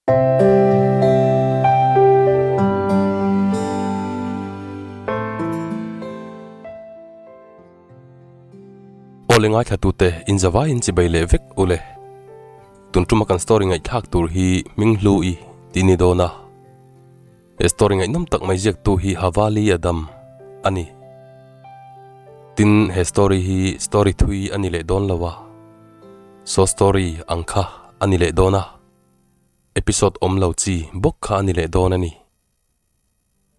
Aw le ngaithlatute in zavai in chibei leh vek u le. Tun tuma kan story ngaihthlak tur hi hming hlu i tih ni dawn a. He story ngaihnawm tak mai ziaktu hi Havali Adam a ni. Tin he story hi story thui a ni leh dawn lo a. Saw story ang kha a ni leh dawn a. Episode awm lo chi bawk kha a ni leh dawn a ni.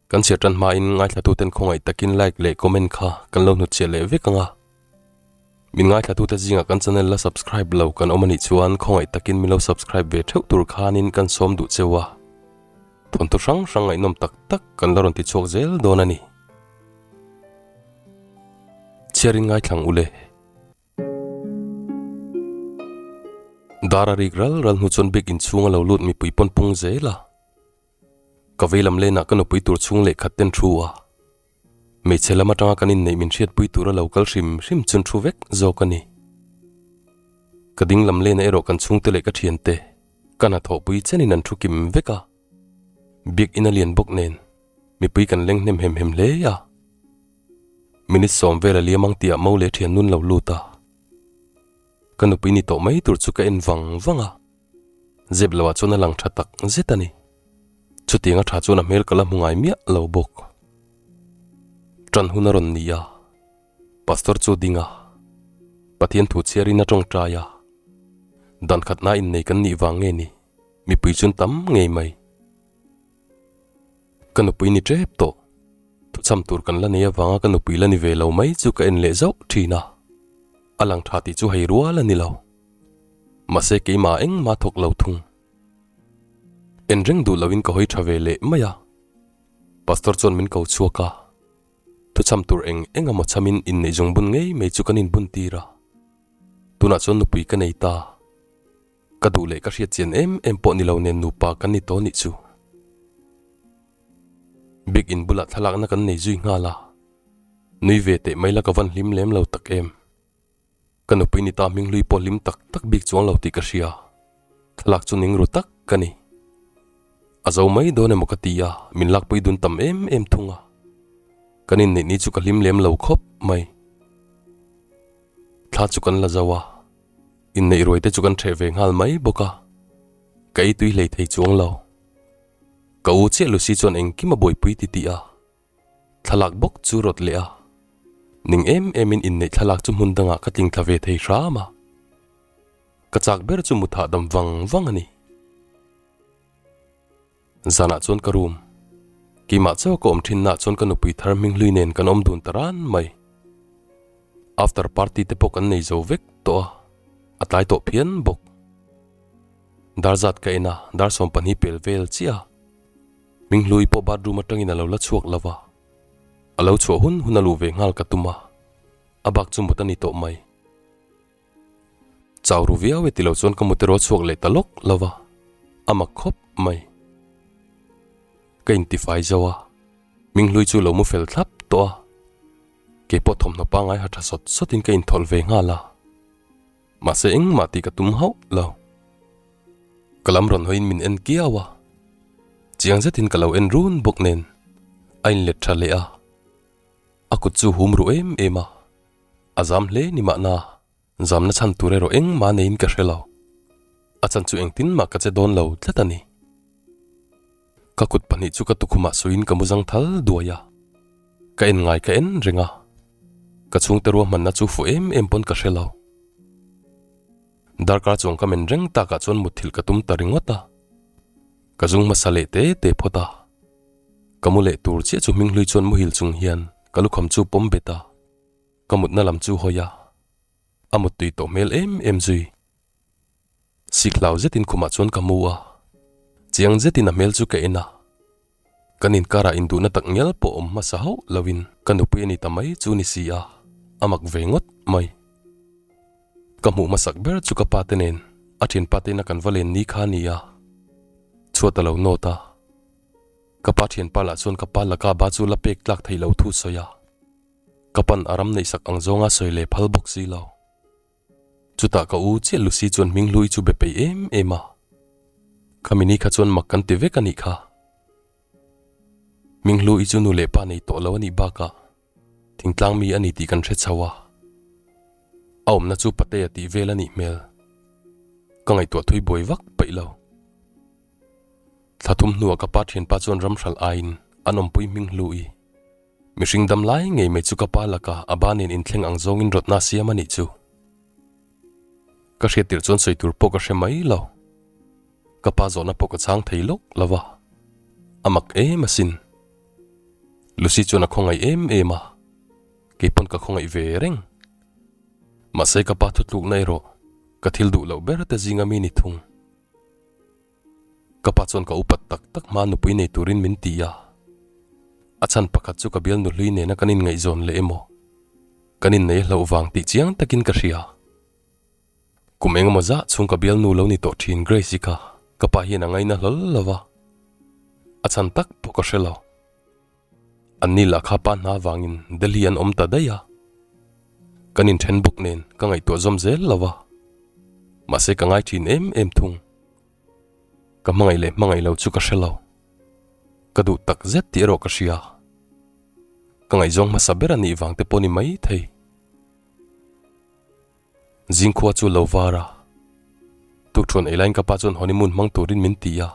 Kan chhiar tan hmain ngaithlatuten khawngaih takin like leh comment kha kan lo hnutchhiah leh vek ang a. Min ngaithlatute zingah kan channel la subscribe lo kan awm a nih chuan khawngaih takin min lo subscribe ve theuh tur khanin kan sawm duh cheu a. Thawnthu hrang hrang ngaihnawm tak tak kan la rawn ti chhuak zel dawn a ni. Chhiarin ngaithlang u le. Dar a rik ral ral hnu chuan bik inchhung a lo lut mipui pawn pung zel a. Ka vei lam lenah ka nupui tur chhung leh khat ten thu a. Hmeichhe lam atanga kan inneih min hriatpui tur a lo kal hrim hrim chun thu vek zawk a ni. Ka ding lam lenah erawh kan chhungte leh ka thiante ka hnathawhpui chenin an thu kim vek a. Biak in a lian bawk nen mipui kan leng hnem hem hem hle a. Minute sawm vel a liam ang tihah mo leh thian nun lo lut a. Ka nupui ni tawh mai tur chu ka en vang vang a. Zep loah chuan a lang tha tak zet a ni. Chutiang a tha chuan a hmel ka la hmu ngai miah lo bawk. Tan hun a rawn ni a, Pastor chu ding a, Pathian thu chhiarin a tawngtai a. Dan khatna innei kan nih vang nge ni, mipui chun tam ngei mai. Ka nupui ni tep tawh. Thuchham tur kan la nei avanga ka nupui la ni ve lo mai chu ka en leh zauh thin a. A lang tha tih chu hei rual a ni lo. Mahse keimah engmah thawk lo thung. En reng duh loin ka hawi tha ve leh mai a. Pastor chuan min ko chhuak a. Thuchham tur eng eng emaw chhamin inneih zung bun ngei mai chu kan inbun tir a. Tunah chuan nupui ka nei ta. Ka duh leh ka hriat chian em em pawh ni lo nen nupa kan ni tawh nih chu. Big in bulah thlalakna kan nei zui nghal a. Nui ve teh mai la ka van hlim lem lo tak em. Ka nupui ni ta hming hlui pawh hlim tak tak bik chuang lo tih ka hria. Thlalak chu ning ru tak ka ni. A zo mai dawn emaw ka ti a, min lakpui dun tam em em thung a. Kan inneih ni chu ka hlim lem lo khawp mai. Thla chu kan la zo a. Inneih ruai te chu kan ṭheh ve nghal mai bawk a, ka ei tui hlei thei chuang lo. Ka u chiah Lucy chuan engkim a buaipui ti tih a, thlalak bawk chu rawt leh a. Ning em emin inneih thlalak chu hmun dangah ka tling thla ve thei hram a. Ka chak ber chu mut hahdam vang vang a ni. Zanah chuan ka room, keimah chauh ka awm thinnaah chuan ka nupui thar hminghlui nen kan awm dun ta ran mai. After party te pawh kan nei zo vek tawh a, a tlai tawh phian bawk. Dar zat ka en a, dar 12 pel vel chiah a. Hminghlui pawh bathroom atangin a lo la chhuak lo va, a lo chhuah hun hun a luh ve nghal ka tum a, a bak chu mut a ni tawh mai. Chau ru viau e tilo chuan ka mut erawh a chhuak leh ta lawk lo va, a mak khawp mai. Ka intifai zo a, Hminghlui chu lo mu fel thlap tawh a, keipawh thawmhnaw pangngai ha tha sawt sawtin ka inthawlh ve nghal a, mahse engmah tih ka tum hauh lo. Ka lam rawn hawiin min en kiau a, chiang zetin ka lo en run bawk nen a inlet tha leh a, a kut chu hum ru em em a. A zam hle ni mahna, zamna chhan tur erawh engmah neiin ka hre lo. A chan chu engtin mah ka che dawn lo tlat a ni. Ka kut pahnih chu ka tukhumah suiin ka mu zang thal duai a. Ka en ngai ka en reng a. Ka chhungte ruahmanna chu fuh em em pawn ka hre lo. Darkar chuang ka men reng takah chuan mutthilh ka tum ta ringawt a. Ka zung hmasa leh te te phawt a. Ka mu leh tur chiah chu hminghlui chuan muhil chung hian ka lukham chu pawm bet a. Ka mutna lam chu hawi a, a muttui tawh hmel em em zui. Sik hlau zetin khumah chuan ka mu a, chiang zetin a hmel chu ka en a. Kan inkarah induhna tak ngial pawh awm hmasa hauh loin ka nupui a ni ta mai chu ni si a, a mak ve ngawt mai. Ka hmuh hmasak ber chu ka pa te nen a thianpa te ina kan va len ni kha a ni a, chhuat a lo nawt a. Ka pa thianpa lah chuan ka pa laka ba chu la pek tlak theih loh thu sawi a. Ka pan a ram neihsak ang zawnga sawi leh phal bawk si lo. Chutah ka u chiah Lucy chuan hming hlui chu be peih em em a. Khami ni kha chuan mak kan ti vek a nih kha. Minghlu i chu nu leh pa nei tawh lo a nih bakah thingtlang mi a ni tih kan hre chho a. A awmna chu Patea tih vel a nih hmel. Ka ngaihtuah thui buai vak paih lo. Thla thum hnuah ka pa thianpa chuan ram hralh aiin an awmpui Minghlu i. Mihring dam lai ngei mai chu ka pa laka a ba nen inthleng ang zawngin rawtna siam a nih chu. Ka hriat tirh chuan sawi tur pawh ka hre mai lo. Ka pa zawhna pawh ka chhang thei lawk lo va, a mak em asin. Lucy chuan a khawngaih em em a, kei pawn ka khawngaih ve reng. Mahse ka pa thutlukna erawh ka thil duh loh ber te zinga mi ni thung. Ka pa chuan ka upat tak tak hma nupui nei turin min ti a, a chhan pakhat chu ka bial nuhlui nena kan inngaihzawn leh emaw, kan innei hlauh vang tih chiang takin ka hria. Kum engemaw zah chhung ka bialnu lo ni tawh thin Grace-i kha ka pa hian a ngaina hlawl lo va, a chhan tak pawh ka hre lo. Anni lah kha pa hna vangin Delhi an awm ta daih a, kan inthen bawk nen ka ngaihtuah zawm zel lo va, mahse ka ngai thin em em thung. Ka hmangaih leh hmangaih lo chu ka hre lo, ka duh tak zet tih erawh ka hria. Ka ngaihzawng hmasa ber a nih vang te pawh ni maithei. Zingkhua chu lo var a, tukṭhuan ei laiin ka pa chuan honeymoon hmang turin min ti a.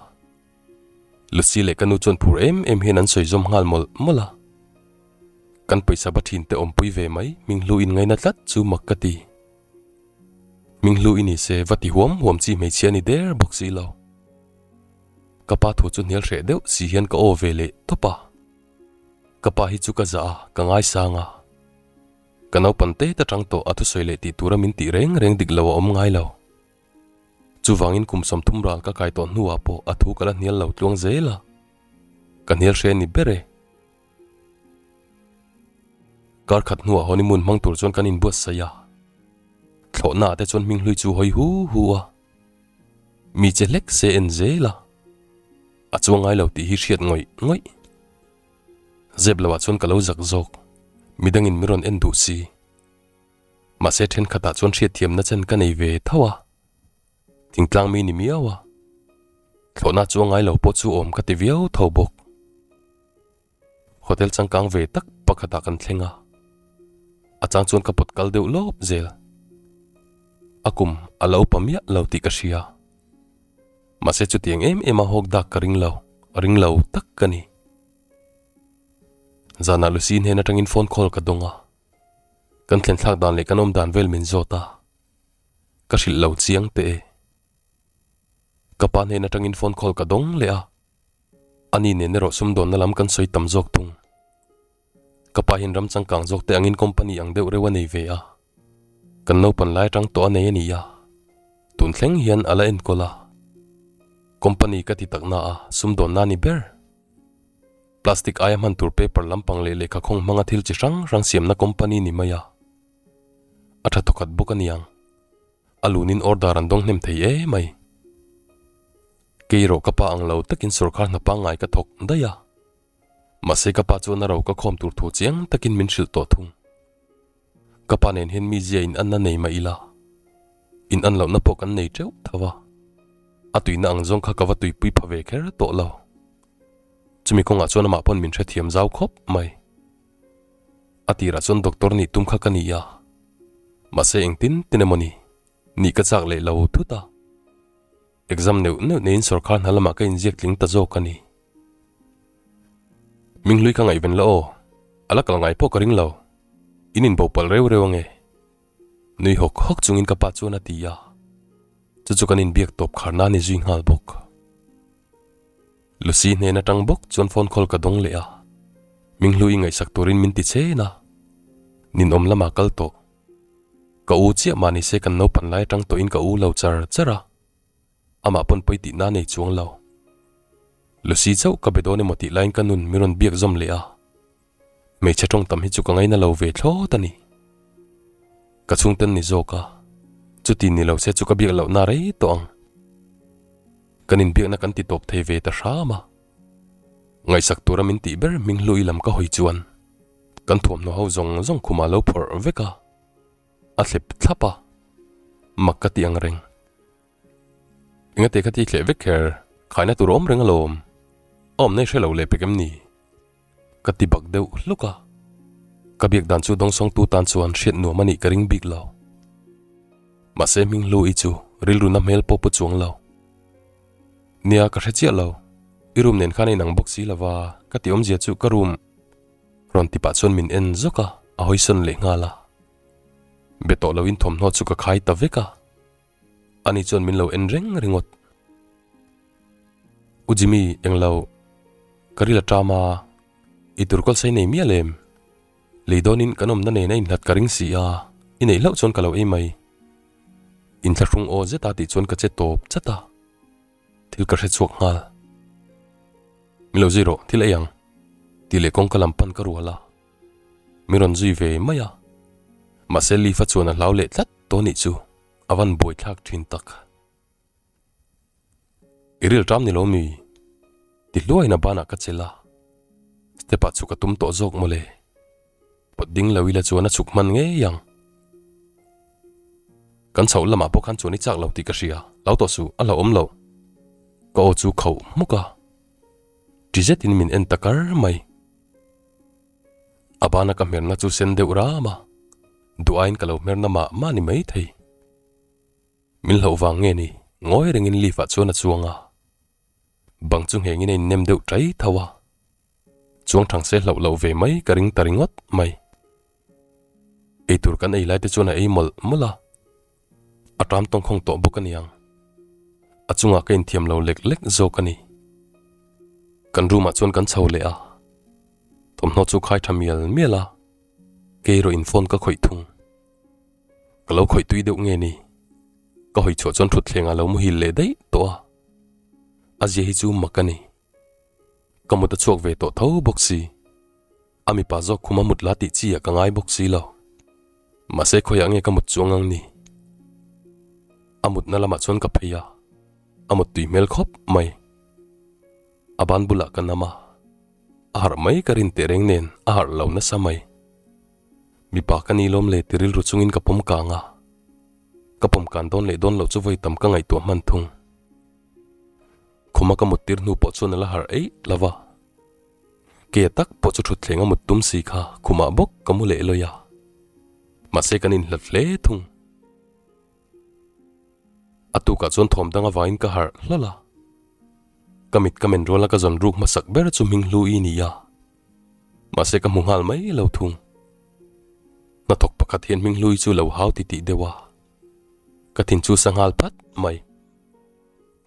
Lucy leh ka nu chuan phur em em hian an sawi zawm nghal mawlh mawlh a. Kan pawisa ba ṭhin te awmpui ve mai Minghlu in ngaina tlat chu mak ka ti. Minghlu i ni se va ti huam huam chi hmeichhia ni der bawk si lo. Ka pa thu chu hnial hreh deuh si hian ka aw ve leh tawp a. Ka pa hi chu ka zah a, ka ngaisang a. Ka naupan te ta tang tawh a thusawi leh tih tura min tih reng reng dik lo a awm ngai lo. Chuvangin kum 30 ral ka kai tawh hnuah pawh a thu ka la hnial lo tluang zel a. Ka hnial hre ni ber e. Kar khat hnuah honeymoon hmang tur chuan kan inbuatsaih a. Thlawhna ah te chuan hming hlui chu hawi hu hu a. Mi che hlek se en zel a. A chuang ngai lo tih hi hriat ngawih ngawih. Zep loah chuan ka lo zak zawk, midangin min rawn en duh si. Mahse thenkhatah chuan hriatthiamna chen ka nei ve tho a, thingtlang mi ni miau a, thlawhna chu a ngai lo pawh chu awm ka ti viau tho bawk. Hotel changkang ve tak pakhatah kan thleng a, a chang chuan ka pawt kal deuh lawp zel. A kum a la upa miah lo tih ka hria. Mahse chutiang em em a hawk dak ka ring lo, ring lo tak ka ni. Zanah Lucy hnen atangin phone call ka dawng a, kan thlen thlak dan leh kan awm dan vel min zawt a, ka hrilh lo chiang teh e. Ka pa hnen atangin phone call ka dawng leh a, ani nen erawh sumdawnna lam kan sawi tam zawk thung. Ka pa hian ram changkang zawk te angin company ang deuh reuh a nei ve a, Kan naupan lai atang tawh a nei a ni a, tun thleng hian a la enkawl a. Company ka ti tak na a, sumdawnna a ni ber. Plastic aia hman tur paper lampang leh lehkha khawng hmanga thil chi hrang hrang siamna company ni mai a. A tha thawkhat bawk a niang. A lunin order an dawng hnem thei e mai. Kei erawh ka pa ang lo takin sawrkar hna pangngai ka thawk daih a. Mahse ka pa chuan a ro ka khawm tur thu chiang takin min hrilh tawh thung. Ka pa nen hian mizia in anna nei mah ila, in an lohna pawh kan nei teuh tho a, a tuina ang zawng kha ka va tuipui pha ve kher tawh lo. Chumi kawngah chuan amah pawn min hrethiam zau khawp mai. A tirah chuan doctor nih tum kha ka ni a, mahse engtin tin emaw ni, nih ka chak leh lo thut a. Exam neuh neuh neiin sawrkar hna lamah ka inziak tling ta zawk a ni. Minghlui ka ngaihven la aw, a la kal ngai pawh ka ring lo, in inbo palh reu reu ange. Nui hawk hawk chungin ka pa chuan a ti a, chu chu kan inbiak tawp khar na ni zui nghal bawk. Lucy hnen atang bawk chuan phone call ka dawng leh a, Minghlui ngaihsak turin min ti chen a, ninawm lamah kal tawh. Ka u chiah mah nise kan naupan lai atang tawhin ka u lo char char a, amah pawn pawi tihna nei chuang lo. Lucy chauh ka be dawn emaw tih laiin ka nun min rawn biak zawm leh a, hmeichhe tawng tam hi chu ka ngaina lo ve thlawt a ni. Ka chhungten ni zawk a, chuti ni lo se chu ka biak lohna rei tawh ang. Kan inbiakna kan ti tawp thei ve ta hram a, ngaihsak tura min tih ber hming hlui lam ka hawi chuan kan thuamhnaw ho zawng zawng khumah lo phawrh vek a, a thlep thlap a, mak ka ti ang reng. Engate kha ti thleh vek kher? Khaina tur awm reng alawm. A awmna i hre lo leh pek em ni? Ka ti bak deuh hluk a. Ka biak dan chu dawngsawngtu tan chuan hriat nuam a nih ka ring bik lo. Mahse hming hlu i chu rilru na hmel pawh pu chuang lo. Nia ka hre chiah lo. I room nen khan a inang bawk si lova ka ti awmzia chu ka room rawn ti pah chuan min en zawk a, a hawisawn leh nghal a. Be tawh loin thawmhnaw chu ka khai ta vek a. Ani chuan min lo en reng ringawt. U Jimmy, englo, ka ril a ṭam a, i tur kawlsei nei miah lem. Lei dawnin kan awmna nen a inhlat ka ring si a, i neih hlauh chuan ka lo ei mai. Inthlahrung aw zeta tih chuan ka che tawp chat a, thil ka hre chhuak nghal. Min lo zui rawh, thil ei ang, tih leh kawngka lam pan ka rual a. Min rawn zui ve mai a, mahse Leaf-a chuan a hlau leh tlat tawh nih chu a van buaithlak thin tak. I ril ṭam ni lo mi? Ti hluain a banah ka chelh a, step ah chhuk a tum tawh zawk mawle. Pawt ding lo ila chuan a chhuk hman ngei ang. Kan chhoh lamah pawh khan chuan i chak lo tih ka hria, hlau tawh suh, a hlauhawm lo. Ka aw chu khauh hmuk a, ṭi zetin min en ta kar mai. A bana ka hmerna chu sen deuh ram a, duh aiin ka lo hmerna mah mah ni mai thei. Min hlauh vang nge ni, ngawi rengin lift ah chuan a chuang a. Bang chu nghengin a innem deuh ṭai tho a. Chuang thang se hlauh loh ve mai ka ring ta ringawt mai. Eitur kan ei lai te chuan a ei mawlh mawlh a. A ṭam tawngkhawng tawh bawk a niang. A chungah ka inthiam lo lek lek zawk a ni. Kan room ah chuan kan chho leh a. Thawmhnaw chu khai ṭha mial mial a, kei erawh in phone ka khawih thung. Ka lo khawih tui deuh nge ni? Ka hawi chhuah chuan ṭhutthleng ah lo muhil leh daih tawh a. A zia hi chu mak a ni. Ka mut a chhuak ve tawh tho bawk si. A mipa zawk khum a mut la tih chi ah ka ngai bawk si lo. Mahse khawiah nge ka mut chuang ang ni? A mutna lamah chuan ka phei a, a mut tui hmel khawp mai. A ban bulah ka nam a, a harh mai ka rin teh reng nen a harh lo nasa mai. Mipa ka ni lawm le ti rilru chungin ka pawm kang a, ka pawm kan dawn leh dawn loh chu vawi tam ka ngaihtuah hman thung. Khuma ka mut tir hnu pawh chuan a la harh eih lo va. Ke tak pawh chu thutthleng a mut tum si kha khumah bawk ka mu leh lawi a. Mahse kan inhlat hle thung. A tukah chuan thawm dang avangin ka harh hlawlh a. Ka mit ka men ruala ka zawn ruk hmasak ber chu hming hlu i ni a. Mahse ka hmu nghal mai lo thung. Hnathawk pakhat hian hming hlui chu lo hau ti tih deuh a. Ka thin chu sa nghal phat mai.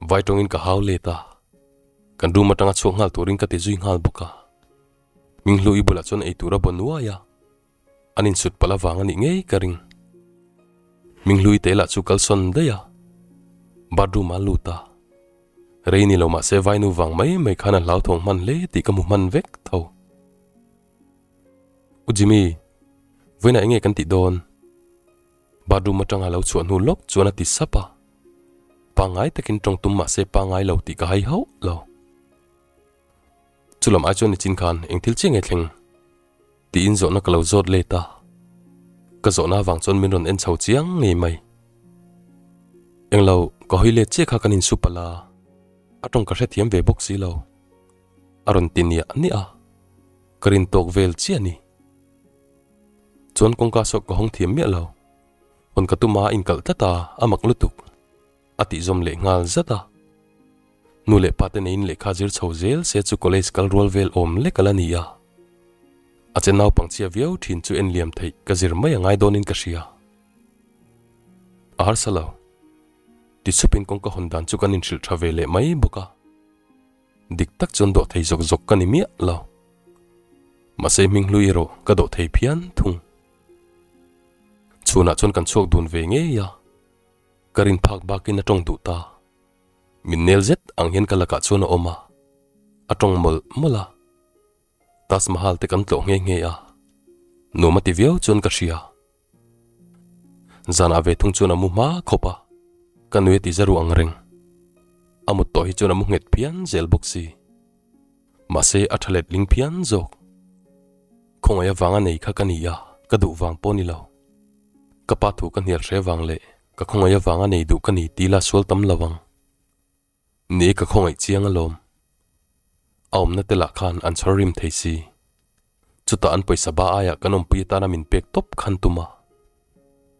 Vai tawngin ka hau let a, kan room atanga chhuak nghal turin ka ti zui nghal bawk a. Hming hlui bulah chuan eitur a baw nuai a, an insut palh avang a nih ngei ka ring. Hming hlui te lah chu kalsawn daih a, bathroom ah a lut a. Rei ni lo mahse vainu vang mai mai khan a hlauthawng hman hle tih ka hmu hman vek tho. U Jimmy, vawiinah enge kan tih dawn? Bathroom atanga lo chhuah hnu lawk chuan a ti sap a, pangngai takin tawng tum mahse pangngai lo tih ka hai hauh lo. Chulam ai chuan nichin khan eng thil chiah nge thleng? Tiin zawhna ka lo zawt let a, ka zawhna avang chuan min rawn en chho chiang ngei mai. Englo, ka hawi let chiah kha kan insu palh a, a tawng ka hrethiam ve bawk si lo. A rawn ti niah niah a, ka rin tawk vel chiah a ni. Chuan kawngka saw ka hawng thiam miah lo. Hawn ka tum a inkalh tlat a, a mak lutuk. A tih zawm leh nghal zat a. Nu leh pa te neiin lehkha zir chho zel se chu college kal rual vel awm lek a la ni a. A che naupangchhia viau thin chu en liam theih ka zir mai a ngai dawnin ka hria. A harsa lo. Tisupin kawngka hawn dan chu kan inhrilh tha ve leh mai bawk a. Dik tak chuan dawh thei zawk zawk ka ni miah lo. Mahse hming hlui erawh ka dawh thei phian thung. Chhunah chuan kan chhuak dun ve ngei a, ka rin phak bakin a tawng duh ta. Min nel zet ang hian ka lakah chuan a awm a, a tawng mawlh mawlh a. Taj Mahal te kan tlawh nghe nghe a, nuam a ti viau chuan ka hria. Zanah ve thung chuan a mu hma khawp a, ka nui a ti za ru ang reng. A mut tawh hi chuan a mu nghet phian zel bawk si. Mahse a tha let ling phian zawk. Khawngaih avanga nei kha ka ni a, ka duh vang pawh ni lo. Ka pa thu ka hnial hre vang leh ka khawngaih avanga nei duh ka ni tih la sual tam lo ang. Ni ka khawngaih chiang alawm. A awmna te lah khan an chhawr rim thei si. Chutah an pawisa ba aiah kan awmpui atana min pek tawp khan tum a.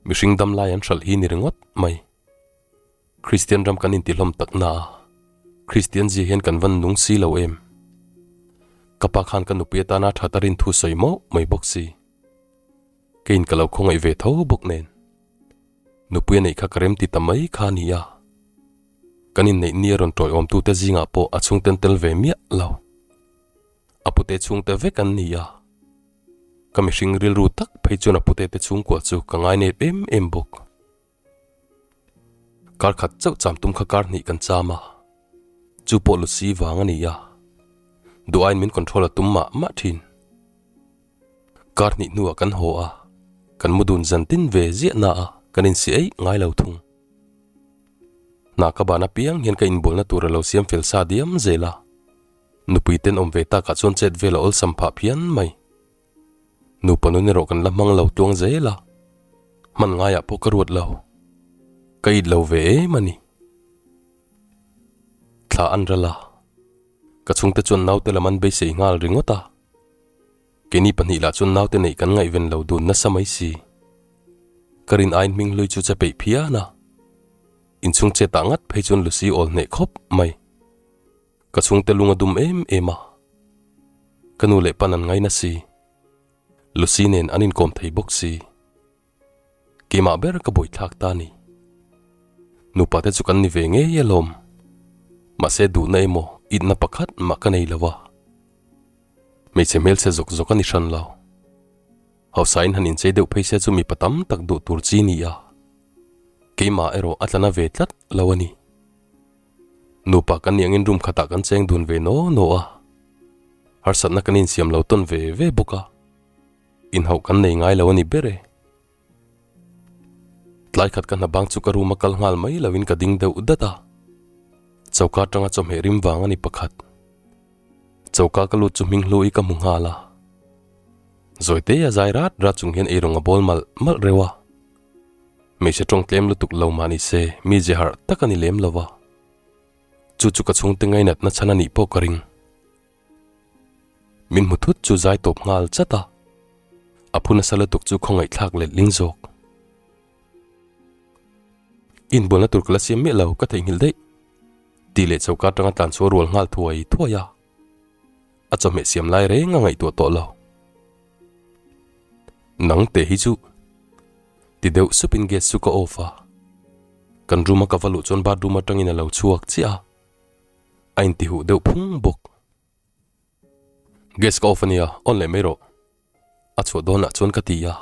Mihring dam lai an hralh hi ni ringawt mai. Kristian ram kan intihlawm tak na a, Kristian zia hian kan van nung si lo em? Ka pa khan ka nupui atana that a rin thu sawi mauh mai bawk si. Keiin ka lo khawngaih ve tho bawk nen. Nupui a neih kha ka rem ti ta mai kha a ni a. Kan inneih ni a rawn tawiawmtute zingah pawh a chhungten tel ve miah lo. A pute chhungte vek an ni a. Ka mihring rilru tak phei chuan a pute te chhungkua chu ka ngainep em em bawk. Kar khat chauh cham tum kha kar hnih kan cham a, chu pawh Lucy vang a ni a, duh aiin min control a tum mah mah thin. Kar hnih hnuah kan haw a, kan mu dun zan tin ve ziah na a, kan insi eih ngai lo thung. Hna ka ban apiang hian ka inbualna tur a lo siam fel sa diam zel a, nupui tenawm ve takah chuan chet vel a awlsam phah phian mai. Nupa nun erawh kan la hmang lo tluang zel a, hman ngaiah pawh ka ruat lo. Ka it lo ve em a ni. Thla an ral a, ka chhungte chuan naute lam an beisei nghal ringawt a. Keini pahnih lah chuan naute neih kan ngaihven lo dun nasa mai si. Ka rin aiin hming hlui chu che peih phian a, inchhung chetah ngat phei chuan Lucy awl hneh khawp mai. Ka chhungte lung a dum em em a, ka nu leh pan an ngaina si, Lucy nen an inkawm thei bawk si. Keimah ber ka buaithlak ta a ni. Nupa te chu kan ni ve ngei alawm, mahse duhna emaw itna pakhat mah ka nei lo a, hmeichhe hmelchhe zawk zawk a ni hran lo. Hausain han inchei deuh phei se chu mipa tam tak duh tur chi ni a, keimah erawh a tlana ve tlat lo a ni. Nupa kan nih angin room khatah kan cheng dun ve naw naw a, harsatna kan insiam lo tawn ve ve bawk a, inhauh kan nei ngai lo a ni ber e. Tlai khat ka hna bang chu ka room a kal nghal mai loin ka ding deuh dat a, choka atanga chawhmeh rim vang a ni pakhat. Choka ka lut chu hming hlu i ka hmu nghal a, Zawite a zai rat rat chung hian eirawng a bawl malh malh reuh a. Hmeichhe tawng tlem lutuk lo mah ni se mi ze harh tak a ni lem lo va, chu chu ka chhungte ngainatna chhan a nih pawh ka ring. Min hmu thut chu zai tawp nghal chat a, a phu nasa lutuk chu khawngaihthlak let ling zawk. Inbualna tur ka la siam miah lo ka theihnghilh daih tih leh choka atanga tlan chhuah rual nghal thuai thuai a, a chawhmeh siam lai reng a ngaihtuah tawh lo. Nang teh hi chu ti deuh supin gas chu ka off a, kan room a ka va luh chuan bathroom atangin a lo chhuak chiah a, a intihuh deuh phung bawk. Gas ka off a nia, on leh mai rawh. A chhuah dawnah chuan ka ti a,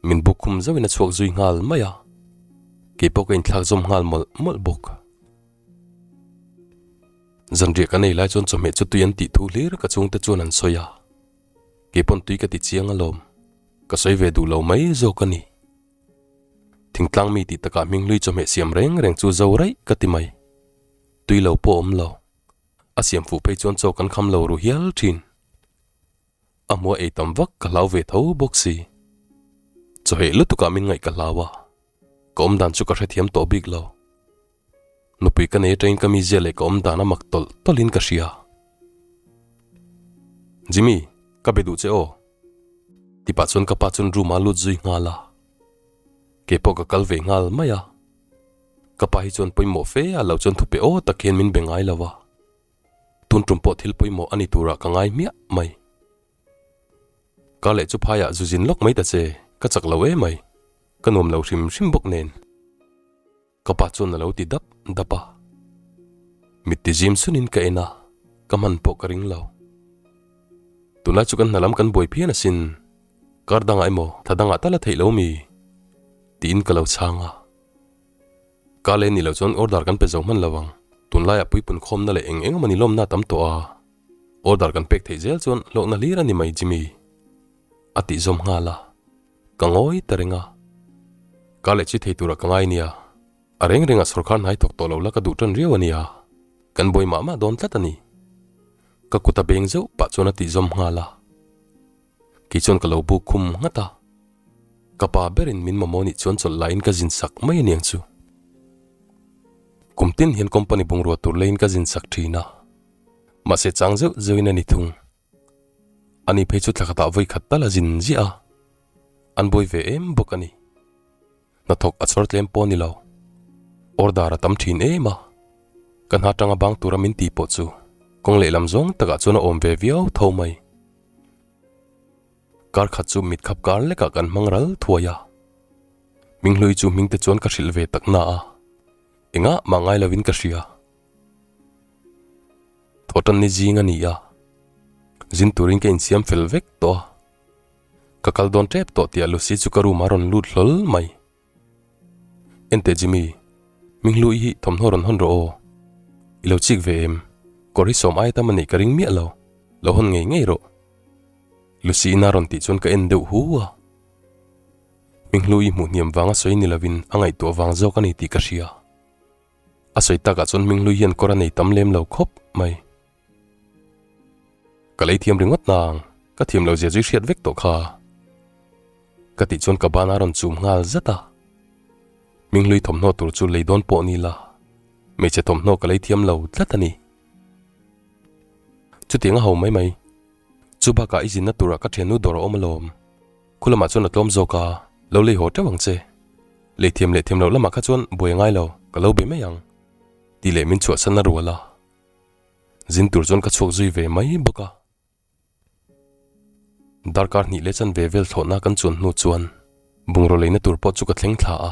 min buk khum zauhin a chhuak zui nghal mai a, keipawh ka inthlak zawm nghal mawlh mawlh bawk. Zanriah kan ei lai chuan chawhmeh chu tui an tih thu hlir ka chhungte chuan an sawi a, keipawn tui ka ti chiang alawm, ka sawi ve duh lo mai zawk a ni. Thingtlang mi tih takah hming hlui chawhmeh siam reng reng chu zo raih ka ti mai, tui lo pawh awm lo, a siam fuh phei chuan chaw kan kham lo ru hial thin. A hmua ei tam vak ka hlau ve tho bawk si. Chawheh lutukah min ngaih ka hlau a, ka awm dan chu ka hrethiam tawh bik lo. Nupui ka nei atangin ka mizia leh ka awm dan a mak tawlh tawlhin ka hria. Jimmy, ka be duh che aw. Tipah chuan ka pa chuan room ah lut zui nghal a. Kei pawh ka kal ve nghal mai a. Ka pa hi chuan pawimawh fe a lo chuan thupe aw tak hian min be ngai lo a. Tun tum pawh thil pawimawh a ni turah ka ngai hmiah mai. Ka leh chu phaiah zu zin lawk mai ta che, ka chak lo emai. Ka nuam lo hrim hrim bawk nen. Ka pa chuan a lo ti dap dap a. Mit ti zim sunin ka en a, ka hman pawh ka ring lo. Tunlai chu kan hna lam kan buai phian asin, kar dangah emaw thla dangah tal a theih lo mi? Tiin ka lo chhang a. Ka leh ni lo chuan order kan pe zo hman lo ang, tunlaiah puipun khawmna leh eng eng emaw ni lawmna a tam tawh a, order kan pek theih zel chuan hlawhna hlir a ni mai Jimmy. A tih zawm nghal a, ka ngawi ta reng a. Ka leh chi thei turah ka ngai nia, a reng rengah sawrkar hnai thawk tawh lo la ka duh tan riau a nia, kan buai mah mah dawn tlat a ni. Ka kut a beng zeuh pah chuan a tih zawm nghal a, kei chuan ka lo buk khum nghat a, ka pa berin min mamawh nih chuan chawlh laiin ka zin sak mai aniang chu. Kum tin hian company bungrua tur leiin ka zin sak thin a, mahse chang zeuh zeuhin a ni thung. Ani phei chu thla khatah vawi khat tal a zin ziah a, an buai ve em bawk a ni. Hnathawk a chhawr tlem pawh a ni lo. Order a tam thin em a, ka hna tanga bang tura min tih pawh chu kawng lehlam zawng takah chuan a awm ve viau tho mai. Kar khat chu mit khap kar lekah kan hmang ral thuai a. Hminghlui chu hming te chuan ka hrilh ve tak na a, engah mah ngai lovin ka hria. Thawhtan ni zing a ni a, zin turin ka insiam fel vek tawh a. Ka kal dawn tep tawh tih a Lucy chu ka room ah rawn lut hlawl mai. Enteh Jimmy, Hminghlui hi thawmhnaw rawn hawn rawh aw. I lo chik ve em? Kawr hi sawm ai tam a nih ka ring miah lo, lo hawn ngei ngei rawh. Lucy ina rawn tih chuan ka en deuh hu a. Hminghlui hmuh hniam vanga sawi ni lovin a ngaihtuah vang zawk a ni tih ka hria. A sawi takah chuan Hminghlui hian kawr a nei tam lem lo khawp mai. Ka lei thiam ringawt nang, ka thiam lo zia zui hriat vek tawh kha. Ka tih chuan ka ban a rawn chum nghal zat a. Hminghlui thawmhnaw tur chu lei dawn pawh ni la, hmeichhe thawmhnaw ka lei thiam lo tlat a ni. Chutiang a ho mai mai. Chu bakah i zinna turah ka thiannu dawr a awm alawm. Khu lamah chuan a tlawm zawk a, lo lei haw teuh ang che. Lei thiam leh thiam loh lamah kha chuan buai a ngai lo, ka lo be mai ang. Tih leh min chhuahsan a rual a. Zin tur chuan ka chhuak zui ve mai bawk a. Darkar hnih leh chanve vel thlawhna kan chuan hnu chuan bungraw leina tur pawh chu ka thleng thla a.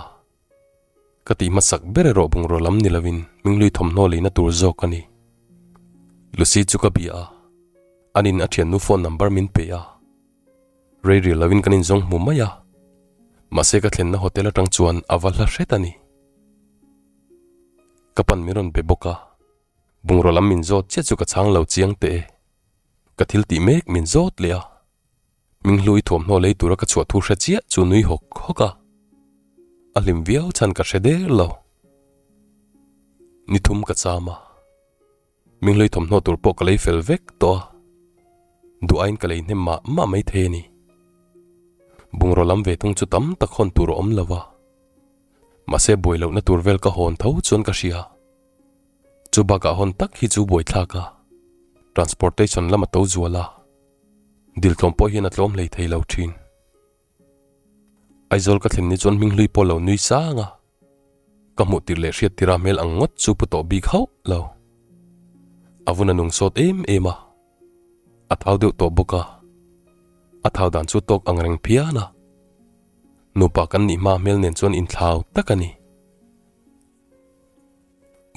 Ka tih hmasak ber erawh bungraw lam ni lovin Hminglui thawmhnaw leina tur zawk a ni. Lucy chu ka bia a, anin a thiannu phone number min pe a. Rei ril lovin kan inzawng hmu mai a, mahse ka thlenna hotel atang chuan a va hla hret a ni. Ka pan min rawn be bawk a. Bungraw lam min zawt chiah chu ka chhang lo chiang teh e. Ka thil tih mek min zawt leh a. Hminghlui thuamhnaw lei tura ka chhuah thu hre chiah chu nui hawk hawk a. A hlim viau chhan ka hre der lo. Ni thum ka cham a. Hminghlui thawmhnaw tur pawh ka lei fel vek tawh a. Duh aiin ka lei hnem mah mah mai thei a ni. Bungraw lam ve thung chu tam tak hawn tur a awm lo va. Mahse buai lohna tur vel ka hawn tho chuan ka hria. Chu bakah hawn tak hi chu buaithlak a, transportation lam a to zual a, dil tlawm pawh hian a tlawm hlei thei lo thin. Aizawl ka thlen ni chuan hminghlui pawh lo nui sang a, ka hmuh tir leh hriat tira hmel ang ngawt chu pu tawh bik hauh lo. A vun a nung sawt em em a, a thau deuh tawh bawk a, a thau dan chu tawk ang reng phian a, nupa kan nih hma hmel nen chuan inthlau tak a ni.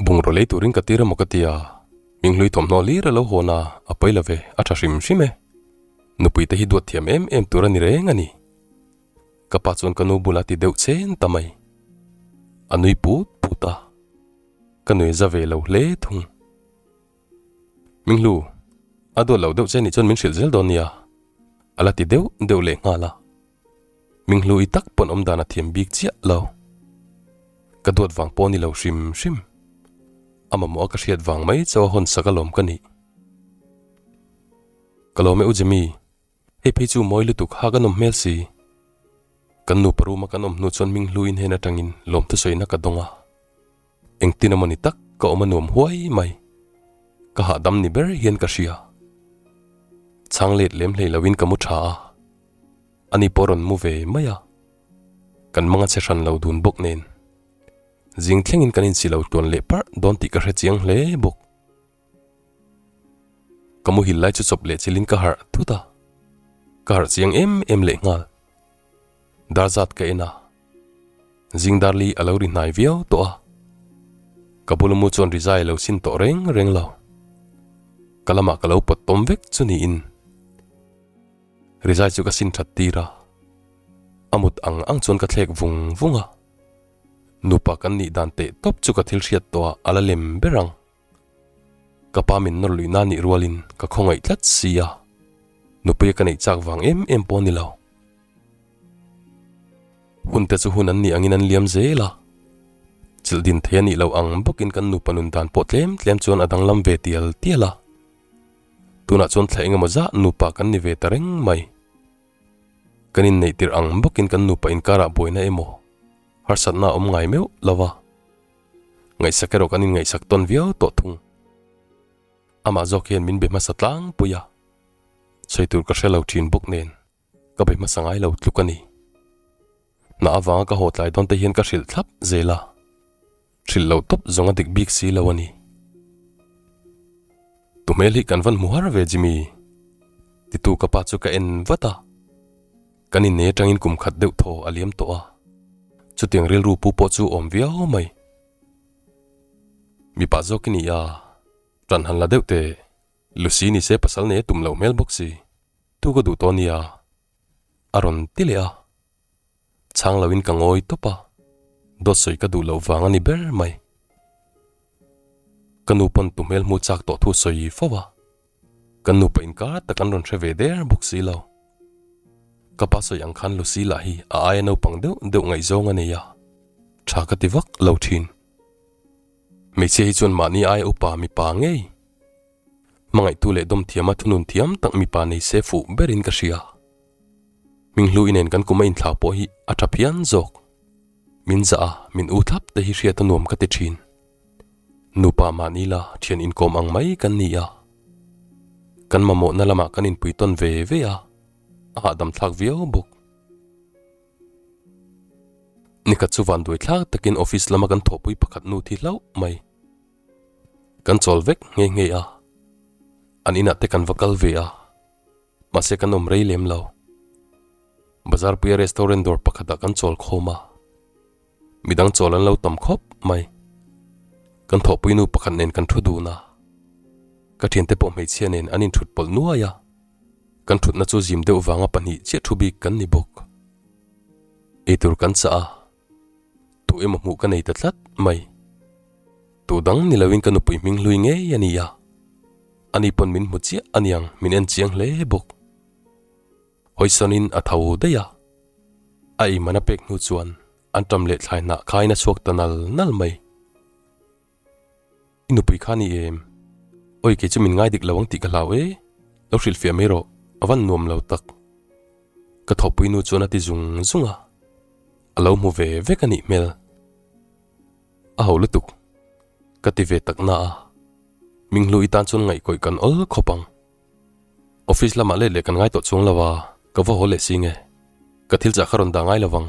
Bungraw lei turin ka tir emaw ka ti a, Hminghlui thawmhnaw hlir a lo hawn a, a pawi lo ve, a tha hrim hrim e. Nupui te hi duat thiam em em tur a ni reng a ni. Ka pa chuan ka nu bulah ti deuh chen ta mai. A nui put put a, ka nui za ve lo hle thung. Hminghlu, a duat lo deuh che nih chuan min hrilh zel dawn nia, a la ti deuh deuh leh nghal a. Hminghlu i tak pawn awm dan a thiam bik chiah lo. Ka duat vang pawh ni lo hrim hrim. A mamawh a ka hriat vang mai chauh a hawn sak alawm ka nih. Ka lawm e u Jimmy, hei phei chu mawi lutuk ha ka nawm hmel si. Kan nupa room a kan awm hnu chuan Hminghlu in hen atangin lawm thusawina ka dawng a. Engtin emaw ni tak ka awm a nuam huai mai. Ka hahdam ni ber hian ka hria. Chhang let lem hlei loin ka mu tha a. Ani pawh rawn mu ve mai a. Kan manga che hran lo dun bawk nen. Zing thlengin kan insi lo tluan leh parh dawn tih ka hre chiang hle bawk. Ka muhil lai chu chawp leh chilin ka harh thut a. Ka harh chiang em em leh nghal. Dar zat ka en a. Zing dar li a lo ri hnai viau tawh a. Ka bula mu chuan rizai a lo sin tawh reng reng lo. Ka lamah ka lo pawt tawm vek chu niin. Rizai chu ka sin that tir a. A mut ang ang chuan ka thlek vung vung a. Nupa kan nih dan teh tawp chu ka thil hriat tawh ah a la lem ber ang. Ka pa min nawr luih na nih rualin ka khawngaih tlat si a, nupuia ka neih chak vang em em pawh a ni lo. Hun te chu hun an nih angin an liam zel a, chilh din thei a nih loh ang bawkin kan nupa nun dan pawh tlem tlem chuan a danglam ve tial tial a. Tunah chuan thla engemaw zah nupa kan ni ve ta reng mai. Kan inneih tirh ang bawkin kan nupa inkarah buaina emaw harsatna a awm ngai meuh lo va. Ngaihsak erawh kan inngaihsak tawn viau tawh thung. Amah zawk hian min be hmasa tlangpui a, sawi tur ka hre lo thin bawk nen ka be hmasa ngai lo tluk a ni. Hna avanga ka haw tlai dawn te hian ka hrilh thlap zel a, hrilh loh tawp zawng a dik bik si lo a ni. Tu hmel hi kan van hmu har ve Jimmy? Titu ka pa chu ka en vat a, kan innei atangin kum khat deuh thaw a liam tawh a, chutiang rilru pu pawh chu awm viau mai. Mipa zawk i ni a, ṭan han la deuh teh, Lucy ni se pasal nei a tum loh hmel bawk si, tu ka duh tawh nia? A rawn ti leh a, chhang loin ka ngawi tawp a, dawt sawi ka duh loh vang a ni ber mai. Ka nu pawn tu hmel hmu chak tawh thu sawi fo a, kan nupa inkar tak an rawn hre ve der bawk si lo. Ka pa sawi ang khan Lucy lah hi a aia naupang deuh deuh ngaihzawng a nei a, tha ka ti vak lo thin. Hmeichhia hi chuan mahni aia upa mipa ngei. Hmangaihtu leh dawm thiama thunun thiam tak mipa nei se fuh berin ka hria. Hminghlu inen kan kum a inthlau pawh hi a tha phian zawk. Min zah a, min u thlap te hi hriat a nuam ka ti thin. Nupa mahni la thian inkawm ang mai kan ni a. Kan mamawhna lamah kan inpui tawn ve ve a, a hahdam thlak viau bawk. Nikhat chu vanduai thlak takin office lama kan thawhpui pakhat nu thi hlauh mai. Kan chawl vek nghe nghe a, an inah te kan va kal ve a, mahse kan awm rei lem lo. Bazar puia restaurant dawr pakhatah kan chawl khawm a, midang chawl an lo tam khawp mai. Kan thawhpui nu pakhat nen kan thu dun a, ka thiante pawh hmeichhia nen an inthut pawlh nuai a, kan thutna chu zim deuh vanga pahnih chiah thu bik kan ni bawk. Eitur kan chah a. Tu emaw hmuh ka nei ta tlat mai. Tu dang ni loin ka nupui hming hlui ngei a ni a. Ani pawn min hmu chiah a niang min en chiang hle bawk. Hawisawnin a tho daih a. A eiman a pek hnu chuan an ṭam leh thlai hnah khain a chhuak ta nal nal mai. I nupui kha ni em? Awi kei chu min ngai dik lo ang tih ka hlau e, lo hrilhfiah mai rawh, a van nuam lo tak. Ka thawhpui nu chuan a ti zung zung a, a lo hmu ve vek a nih hmel. A ho lutuk, ka ti ve tak na a, Minghlu i tan chuan ngaihkawih kan awl khawp ang. Office lamah let leh kan ngai tawh chuang lo a, ka va haw leh si nge? Ka thil chah kha rawn dah ngai lo vang.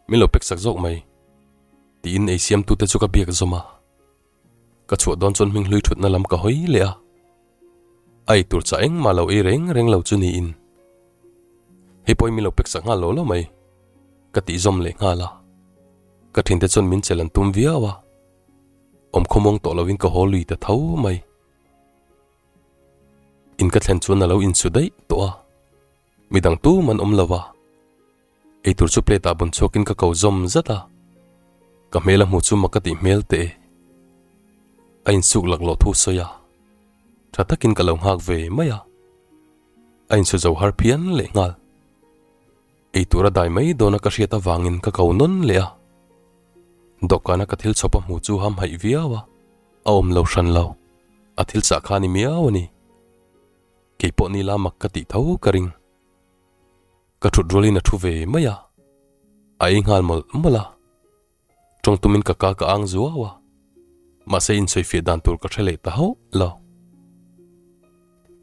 Min lo pek sak zawk mai. Tiin ei siamtute chu ka biak zawm a. Ka chhuah dawn chuan hming hlui thutna lam ka hawi leh a. A ei tur chah engmah lo ei reng reng lo chu niin. Hei pawhin min lo pek sak nghal lo lo mai. Ka tih zawm leh nghal a. Ka thinte chuan min chelh an tum viau a. Awm khawmuang tawh lovin ka haw lui ta tho mai. In ka thlen chuan a lo insu daih tawh a. Midang tum an awm lo a. Eitur chu plate ah bun chhuakin ka ko zawm zat a, ka hmel a hmu chu mak ka tih hmel teh e. A insuk laklawh thu sawi a, tha takin ka lo nghak ve mai a. A insu zo har phian leh nghal. Eitur a dai mai dawn a ka hriat avangin ka ko nawn leh a. Dawhkana ka thil chhawp a hmu chu ham haih viau a, a awm lo hran lo. A thil chah kha a ni miau a ni. Keipawh ni la mak ka tih tho ka ring. Ka thut rualin a thu ve mai a, a ei nghal mawlh mawlh a. Tawng tumin ka ka ka ang zuau a, mahse insawifiah dan tur ka hre leh ta hauh lo.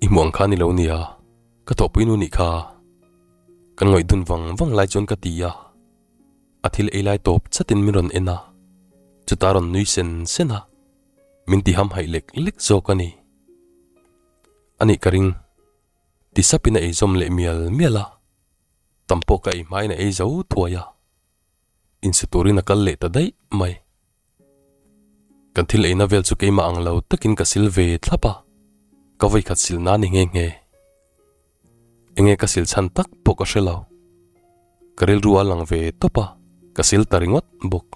I hmuh ang kha ni lo nia, ka thawhpui nu nih kha. Kan ngawih dun vang vang lai chuan ka ti a, a thil ei lai tawp chatin min rawn en a, chutah a rawn nui sen sen a, min ti hamhaih lek lek zawk a ni. A nih ka ring. Ti sapin a eizawm leh mial mial a, tam pawh ka ei hmain a ei zo thuai a, insu turin a kal leh ta daih mai. Kan thil eina vel chu keimah ang lo takin ka sil ve thlap a, ka vawikhat sil na ni nghe nghe. Enge ka sil chhan tak pawh ka hre lo. Ka rilru a lang ve tawp a, ka sil ta ringawt bawk.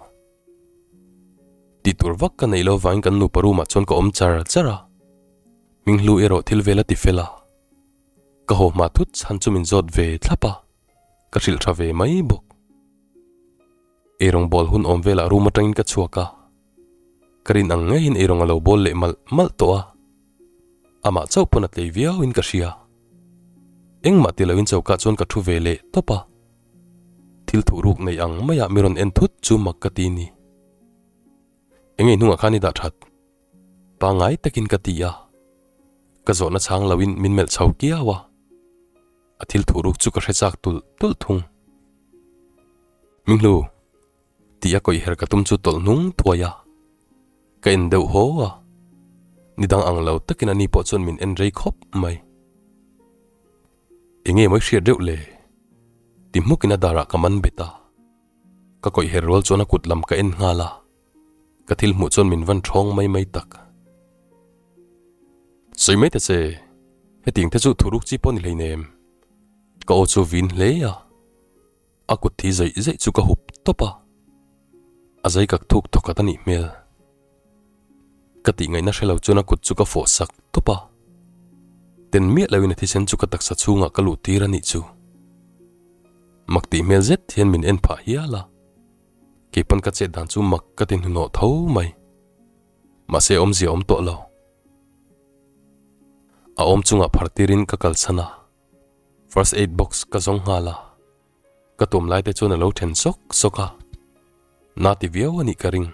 Tih tur vak ka neih lo vangin kan nupa room ah chuan ka awm char char a. Hminghlu erawh thil vel a ti fel a, ka haw hma thut chhan chu min zawt ve thlap a, ka hrilh tha ve mai bawk. Eirawng bawl hun awm velah room atangin ka chhuak a, ka rin ang ngeiin eirawng a lo bawl leh malh malh tawh a, amah chauh pawn a tlei viauin ka hria. Engmah ti loin chokah chuan ka thu ve leh tawp a, thil thuhruk nei ang maiah mi rawn en thut chu mak ka ti ni. Enge i hnungah khan i dah that? Pangngai takin ka ti a, ka zawhna chhang loin min melh chho kiau a, a thil thuh ruk chu ka hre chak tulh tulh thung. Minghlu, tih a kawih her ka tum chu tawlh hnung thuai a, ka en deuh haw a, nidang ang lo takin ani pawh chuan min en rei khawp mai. Enge mawi hriat reuh le? Ti hmukin a darah ka man bet a, ka kawih her rual chuan a kut lam ka en nghal a. Ka thil hmuh chuan min van thawng mai mai tak. Sawi mai ta che, hetiang te chu thuruk chi pawh ni hleinem. Ka aw chu vin hle a, a kut thi zaih zaih chu ka hup tawp a, a zai kak thuk thawkhat a nih hmel. Ka tih ngaihna hre lo chuan a kut chu ka fawh sak tawp a, ten miah loin a thisen chu ka taksa chhungah ka luh tir a nih chu. Mak tih hmel zet hian min en phah hial a. Keipawn ka chet dan chu mak ka ti hnuhnawh tho mai. Mahse awmzia awm tawh lo. A awm chungah phar tirin ka kalsan a, first aid box ka zawng nghal a, ka tuam lai te chuan a lo then sawk sawk a, na ti viau a nih ka ring.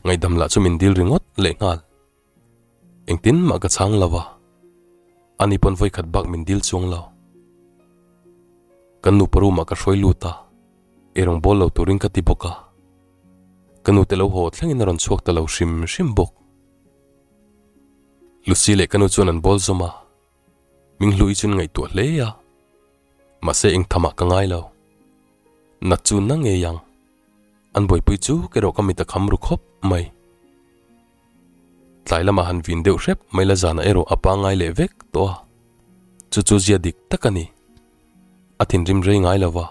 Ngaihdam lah chu min dil ringawt leh nghal. Engtin mah ka chhang lo a, ani pawn vawikhat bak min dil chuang lo. Kan nupa room ah ka hruai lut a, eirawng bawl lo turin ka ti bawk a, ka nute lo haw thlengin a rawn chhuak ta lo hrim hrim bawk. Lucy leh ka nu chuan an bawl zawm a, min hlui chuan ngaihtuah hle a, mahse engthamah ka ngai lo. Nat chu na ngei ang, an buaipui chu kerawh ka mit a kham ru khawp mai. Tlai lamah han vin deuh hrep mai la zanah erawh a pangngai leh vek tawh a, chu chu zia dik tak a ni. A thinrim rei ngai lo va,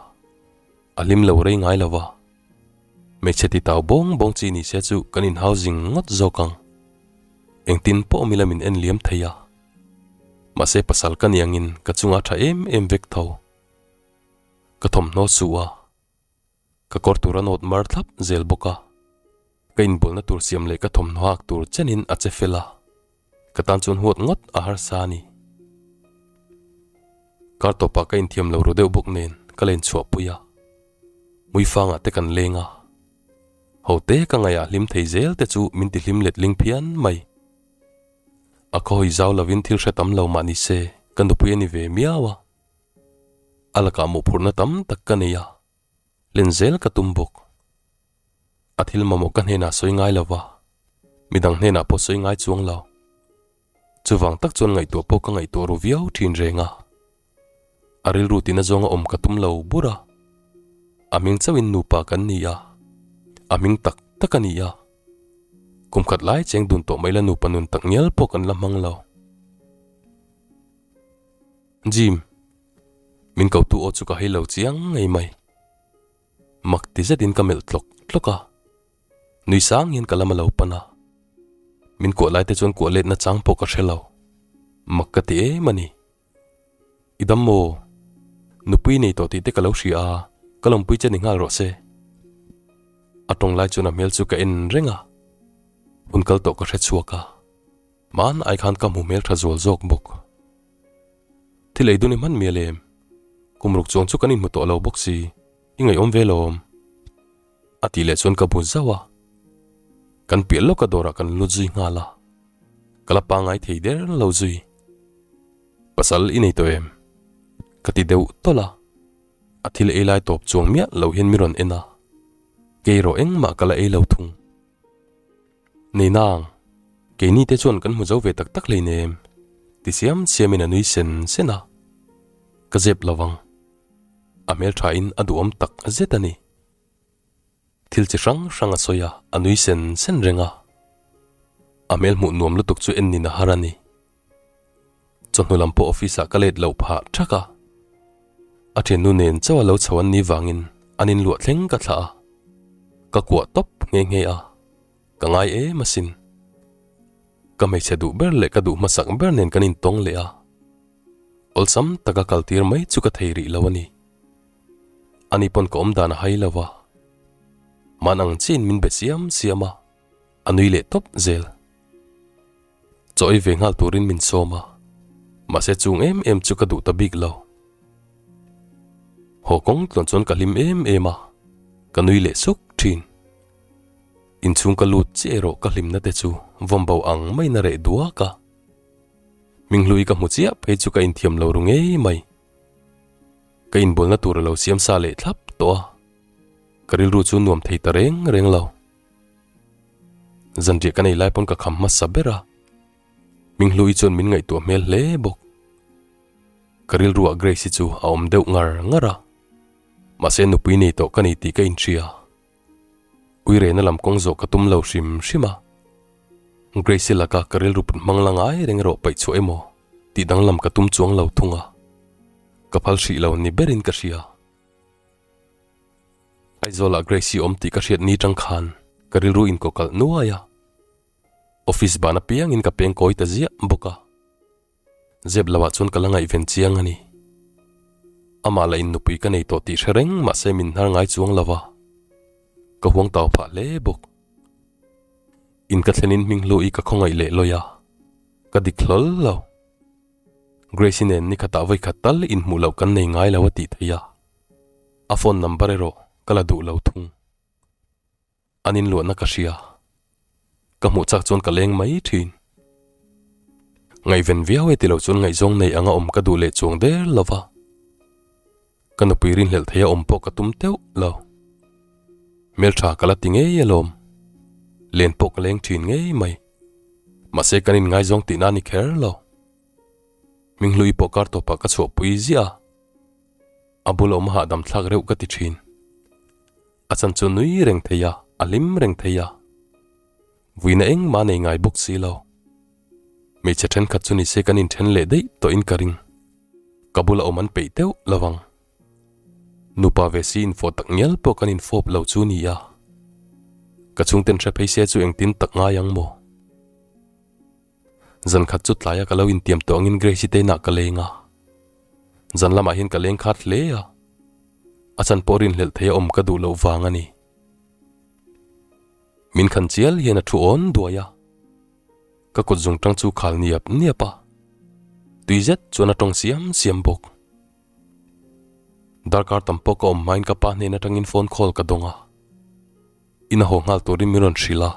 a hlim lo rei ngai lo va, hmeichhe ti tau bawng bawng chi ni se chu kan inhau zing ngawt zawk ang. Engtin pawh mila min en liam thei a, mahse pasal ka ni angin ka chungah tha em em vek tho. Ka thawmhnaw suh a. Ka kawr tur a nawt mar thlap zel bawk a, ka inbualna tur siam leh ka thawmhnaw hak tur chenin a che fel a, ka tan chuan huat ngawt a harsa a ni. Kar tawpah ka inthiam lo ru deuh bawk nen ka len chhuahpui a, Muifangah te kan leng a, ho te ka ngaihah hlim thei zel te chu min ti hlim letling phian mai. A khawi zau lovin thil hre tam lo mah ni se ka nupui a ni ve miau a, a lakah mawhphurhna tam tak ka nei a. Len zel ka tum bawk. A thil mamawh ka hnenah sawi ngai lo va, midang hnenah pawh sawi ngai chuang lo. Chuvang tak chuan ngaihtuah pawh ka ngaihtuah ru viau thin reng a. A rilru tina zawnga awm ka tum lo bur a. A hming chauhin nupa kan ni a, a hming tak tak a ni a. Kum khat lai cheng dun tawh mai la nupa nun tak ngial pawh kan la hmang lo. Jim. Min kotu aw chu ka hei lo chiang ngei mai. Mak ti zetin ka melh tlawk tlawk a, nui sang hian ka lam a lo pan a. Min kuah lai te chuan kuah letna chang pawh ka hre lo. Mak ka ti em a ni. I dam maw? Nupui nei tawh tih te ka lo hria a, ka lawmpui che ni nghal rawh se. A tawng lai chuan a hmel chu ka en reng a, hun kal tawh ka hre chhuak a. Hman ai khan ka hmu hmel tha zual zawk bawk. Thil ei dun i hman mial em? Kum ruk chuang chu kan inhmu tawh lo bawk si, i ngaihawm ve lawm. A tih leh chuan ka bu zauh a. Kan piah lawka dawrah kan lut zui nghal a. Ka la pangngai thei der lo zui. Pasal i nei tawh em? Ka ti deuh tawlh a. A thil ei lai tawp chuang miah lo hian mi rawn en a. Kei erawh engmah ka la ei lo thung. Nei nang, keini te chuan kan hmu zo ve tak tak hleinem, ti siam siamin a nui sen sen a, ka zep lo vang. A hmelthain a duhawm tak zet a ni. Thil chi hrang hrang a sawi a, a nui sen sen reng a. A hmel hmuh nuam lutuk chu en nin a har a ni. Chawhnu lam pawh office ah ka let loh phah thak a, a thiannu nen chauh a lo chho an nih vangin an inluah thleng ka thlah a, ka kuah tawp nghe nghe a, ka ngai em asin. Ka hmeichhe duh ber leh ka duh hmasak ber nen kan intawng leh a, awlsam taka kal tir mai chu ka thei rih lo a ni. Ani pawn ka awm dan a hai lo a, man ang chiin min be siam siam a, a nui leh tawp zel. Chaw ei ve nghal turin min sawm a, mahse chung em em chu ka duh ta bik lo. Haw kawng tluan chuan ka hlim em em a, ka nui leh suk thin. Inchhung ka lut chiah erawh ka hlimna te chu vawm bo ang maiin a reh duak a. Hminghlui ka hmu chiah phei chu ka inthiam lo ru ngei mai. Ka inbualna tur a lo siam sa leh thlap tawh a, ka rilru chu nuam thei ta reng reng lo. Zanriah ka nei lai pawn ka kham hmasa ber a, Hminghlui chuan min ngaihtuah hmel hle bawk. Ka rilruah Grace hi chu a awm deuh ngar ngar a, mahse nupui nei tawh ka ni tih ka inhria. Uirena lam kawng zawh ka tum lo hrim hrim a, Grace-i laka ka rilru put hmang la ngai reng erawh paih chhuah emaw tih danglam ka tum chuang lo thung a, ka phal hrih lo ni berin ka hria. Aizawlah Grace-i awm tih ka hriat ni tang khan ka rilru inkawkalh nuai a, office ban apiangin ka peng kawi ta ziah bawk a. Zep lohah chuan ka la ngaihven chiang a ni. Amah lah in nupui ka nei tawh tih hre reng mahse min hnar ngai chuang lo va, ka huang tau phah hle bawk. In ka thlenin hming hlu i ka khawngaih leh lawi a, ka dik hlawl lo. Grace-i nen ni khatah vawi khat tal inhmuh loh kan nei ngai lo a tih theih a, a phone number erawh ka la duh lo thung. An inluahna ka hria. Ka hmuh chak chuan ka leng mai thin. Ngaihven viau e ti lo chuan ngaihzawng nei anga awm ka duh leh chuang der lo va. Ka nupui rinhlelh theia awm pawh ka tum teuh lo. Hmeltha ka la ti ngei alawm. Len pawh ka leng thin ngei mai. Mahse kan inngaizawng tihna a ni kher lo. Hminghlui pawh kar tawpah ka chhuahpui ziah a. A bula awm hahdam thlak reuh ka ti thin. A chan chu nui reng thei a, a hlim reng thei a. Vuina engmah nei ngai bawk si lo. Hmeichhe thenkhat chu nise kan inthen leh daih tawhin ka ring. Ka bula awm an peih deuh lo ang. Nupa ve si infawh tak ngial pawh kan infawp lo chu ni a. Ka chhungten hre phei se chu engtin tak ngai ang maw? Zan khat chu tlaia ka lo intiam tawh angin Grace-i te inah ka leng a. Zan lamah hian ka leng khat hle a. A chan pawh rinhlelh thei a awm ka duh loh vang a ni. Min khan chial hian a thu awn duai a. Ka kut zung tang chu khal niap niap a. Tui zet chuan a tawng siam siam bawk. Darkar tam pawh ka awm hmain ka pa hnen atangin phone call ka dawng a. In a haw nghal turin min rawn hrilh a,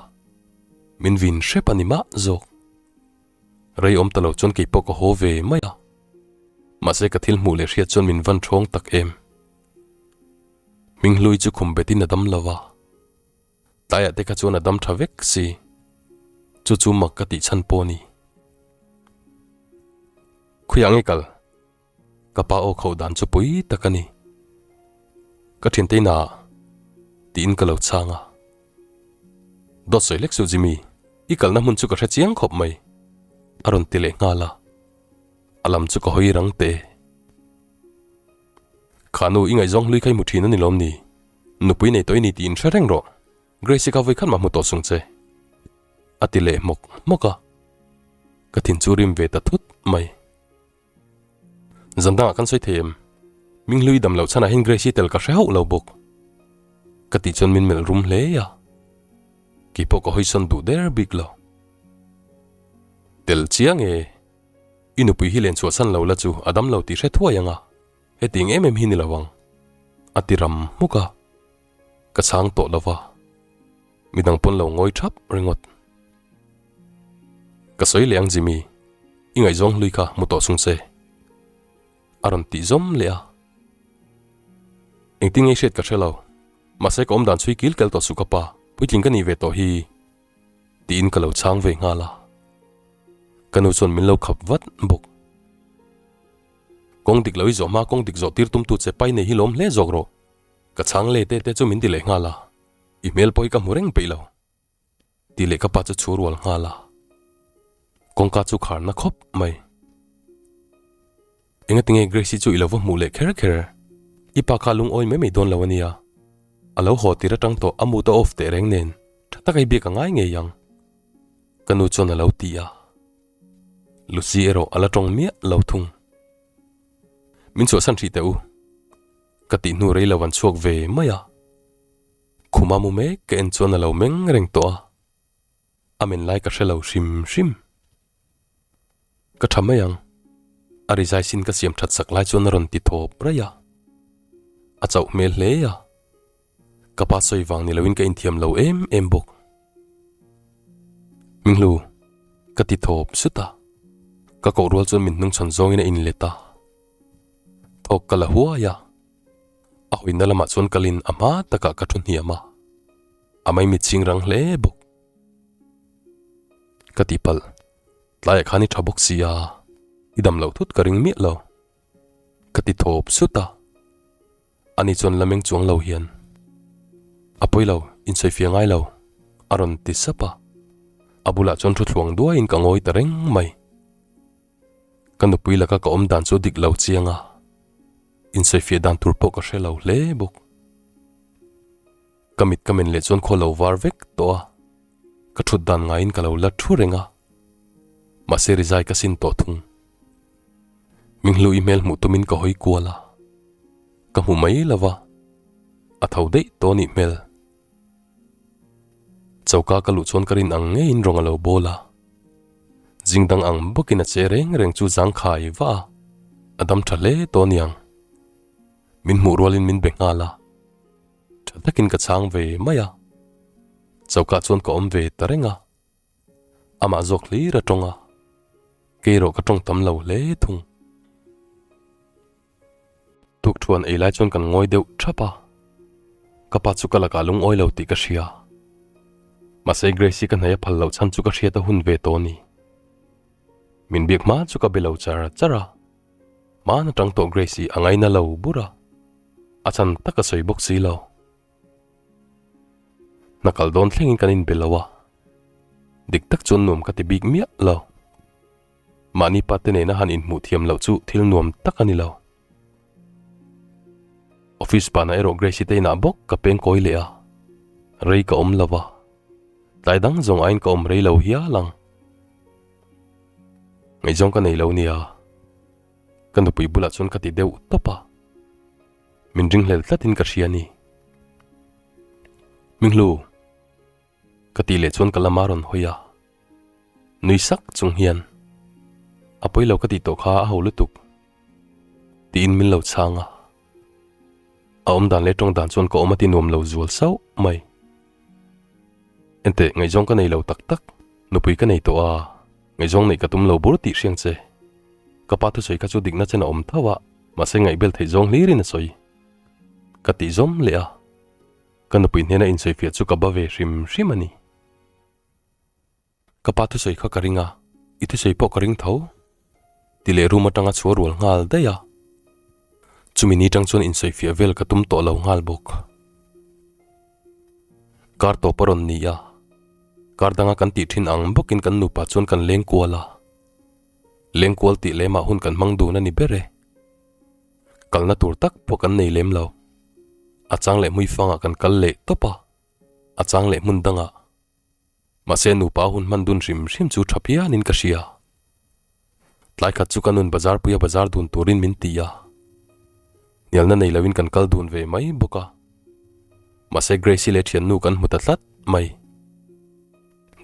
min vin hrep a ni mah zawk. Rei awm ta lo chuan kei pawh ka haw ve mai a, mahse ka thil hmuh leh hriat chuan min van thawng tak em. Hminghlui chu khum betin a dam lo a, tlaiah te kha chuan a dam tha vek si, chu chu mak ka tih chhan pawh a ni. Khawiah nge kal? Ka pa aw khauh dan chu pui tak a ni. Ka thiante inah tiin ka lo chhang a. Dawt sawi hlek suh Jimmy, i kalna hmun chu ka hre chiang khawp mai, a rawn ti leh nghal a. A lam chu ka hawi rang teh e. Kha nu, i ngaihzawng hlui kha i hmu thin a ni lawm ni? Nupui nei tawh i ni tih inhre reng rawh. Grace-i ka vawi khat mah hmu tawh sung che. A ti leh hmawk hmawk a. Ka thin chu rim ve ta thut mai. Zan dangah kan sawi thei em? Minghlui dam loh chhanah hian Grace-i tel ka hre hauh lo bawk. Ka tih chuan min melh rum hle a, kei pawh ka hawisawn duh der bik lo. Tel chiang e, i nupui hi len chhuah chhan lo la chu a dam lo tih hre thuai ang a, hetiang em em hi ni lo ang, a ti ram hmuk a. Ka chhang tawh lo va, midang pawn lo ngawi thap ringawt. Ka sawi leh ang Jimmy, i ngaihzawng hlui kha hmu tawh chung che. A rawn tih zawm leh a. Engtin nge i hriat ka hre lo, mahse ka awmdan chhui kil kel tawh suh ka pa, puitling ka nih ve tawh hi. Tiin ka lo chhang ve nghal a. Ka nu chuan min lo khap vat bawk. Kawng dik lo i zawh hma kawng dik zawh tir tumtu che pai nei hi lawm hle zawk rawh. Ka chhang leh te te chu min ti leh nghal a, i hmel pawh hi ka hmu reng peih lo. Tih leh ka pa chu chhu rual nghal a, kawngka chu khar na khawp mai. Engatinge Grace-i chu i lo va hmuh leh kher kher? I pa kha lungawi mai mai dawn lo a nia. A lo haw tir atang tawh a mood a off teh reng nen tha taka i biak a ngai ngei ang. Ka nu chuan a lo ti a. Lucy erawh a la tawng miah lo thung. Min chhuahsan hrih teh u. Ka tih hnu rei lo an chhuak ve mai a. Khuma mu mek ka en chuan a lo meng reng tawh a, a men lai ka hre lo hrim hrim. Ka tha mai ang, a rizai sin ka siam that sak lai chuan a rawn ti thawp raih a, a chauh hmel hle a, ka pa sawi vang ni loin ka inthiam lo em em bawk. Minghlu, ka ti thawp sut a, ka koh rual chuan min hnungchhawn zawngin a inlet a, thawk ka la huai a, a hawina lamah chuan kalin a hma takah ka thu hniam a, a maimit ching rang hle bawk. Ka tihpalh, tlaiah khan i tha bawk si a, i dam loh thut ka ring miah lo, ka ti thawp sut a. Ani chuan la meng chuang lo hian, A pawi lo, insawifiah ngai lo, a rawn ti sap a. A bulah chuan thu thluang duaiin ka ngawi ta reng mai. Ka nupui laka ka awm dan chu dik lo chiang a, insawifiah dan tur pawh ka hre lo hle bawk. Ka mit ka men leh chuan khaw lo var vek tawh a, ka thut dan ngaiin ka lo la thu reng a, mahse rizai ka sin tawh thung. Minghlu i hmel hmuh tumin ka hawi kual a, ka hmu mai lo va, a tho daih tawh anih hmel. Choka ka luh chuan ka rin ang ngeiin rawng a lo bawl a, zing dang ang bawkin a che reng reng chu zangkhai va a, a dam tha hle tawh aniang. Min hmuh rualin min be nghal a. Tha takin ka chhang ve mai a, chokah chuan ka awm ve ta reng a, amah zawk hlir a tawng a, kei erawh ka tawng tam lo hle thung. Tukthuan ei lai chuan kan ngawi deuh thap a, ka pa chu ka lakah lungawi lo tih ka hria, mahse Grace-i ka hnaih a phal loh chhan chu ka hriat a hun ve tawh a ni. Min biak hma chu ka be lo char char a. Hmaan atang tawh Grace-i a ngaina lo bur a, a chan tak a sawi bawk si lo. Hna kal dawn thlengin kan inbe lo a, dik tak chuan nuam ka ti bik miah lo. Mahni pa te nena han inhmuh thiam loh chu thil nuam tak a ni lo. Office panah erawh Grace-i te inah bawk ka peng kawi leh a, rei ka awm lo va, tlai dang zawng aiin ka awm rei lo hial ang. Ngaihzawng ka nei lo nia, ka nupui bulah chuan ka ti deuh tawp a, min ringhlel tlatin ka hria a ni. Minghlu, ka tih leh chuan ka lama rawn hawi a, nui sak chung hian, A pawi lo ka tih tawh kha a ho lutuk, tiin min lo chhang a. A awm dan leh tawng dan chuan ka awm a ti nuam lo zual sauh mai. Enteh, ngaihzawng ka nei lo tak tak, nupui ka nei tawh a, ngaihzawng neih ka tum lo bur tih hriang che. Ka pa thusawi kha chu dikna chen a awm tho a, mahse ngaihbel theih zawng hlirin a sawi. Ka tih zawm leh a, ka nupui hnena insawifiah chu ka ba ve hrim hrim a ni. Ka pa thusawi kha ka ring a, i thusawi pawh ka ring tho. Ti leh room atanga chhuah rual nghal daih a. Chumi ni tang chuan insawifiah vel ka tum tawh lo nghal bawk. Kar tawp a rawn ni a, kar danga kan tih thin ang bawkin kan nupa chuan kan leng kual a. Leng kual tih lemah hun kan hmang dun a ni ber e. Kalna tur tak pawh kan nei lem lo. A chang leh hmuifangah kan kal leh tawp a, a chang leh hmun dangah. Mahse nupa hun hman dun hrim hrim chu tha phianin ka hria. Tlai khat chu ka nun bazar puia bazar dun turin min ti a. Hnialna nei loin kan kal dun ve mai bawk a. Mahse Grace-i leh thiannu kan hmu ta tlat mai.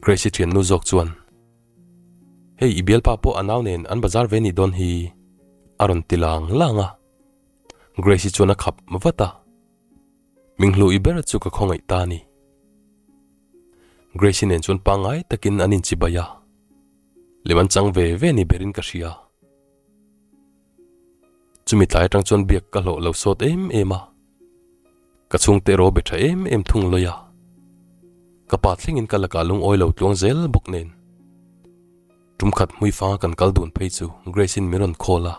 Grace-i thiannu zawk chuan, Hei i bialpa pawh a nau nen an bazar ve nih dawn hi, a rawn ti lang lang a. Grace-i chuan a khap vat a. Minghluh i ber chu ka khawngaih ta a ni. Grace-i nen chuan pangngai takin an inchibai a, lem an chang ve ve ni berin ka hria. Chumi tlai atang chuan biak ka hlawh lo sawt em em a, ka chhungte erawh be tha em em thung lawi a, ka pa thlengin ka lakah lungawi lo tluang zel bawk nen. Tum khat hmuifanga kan kal dun phei chu Grace-in min rawn call a,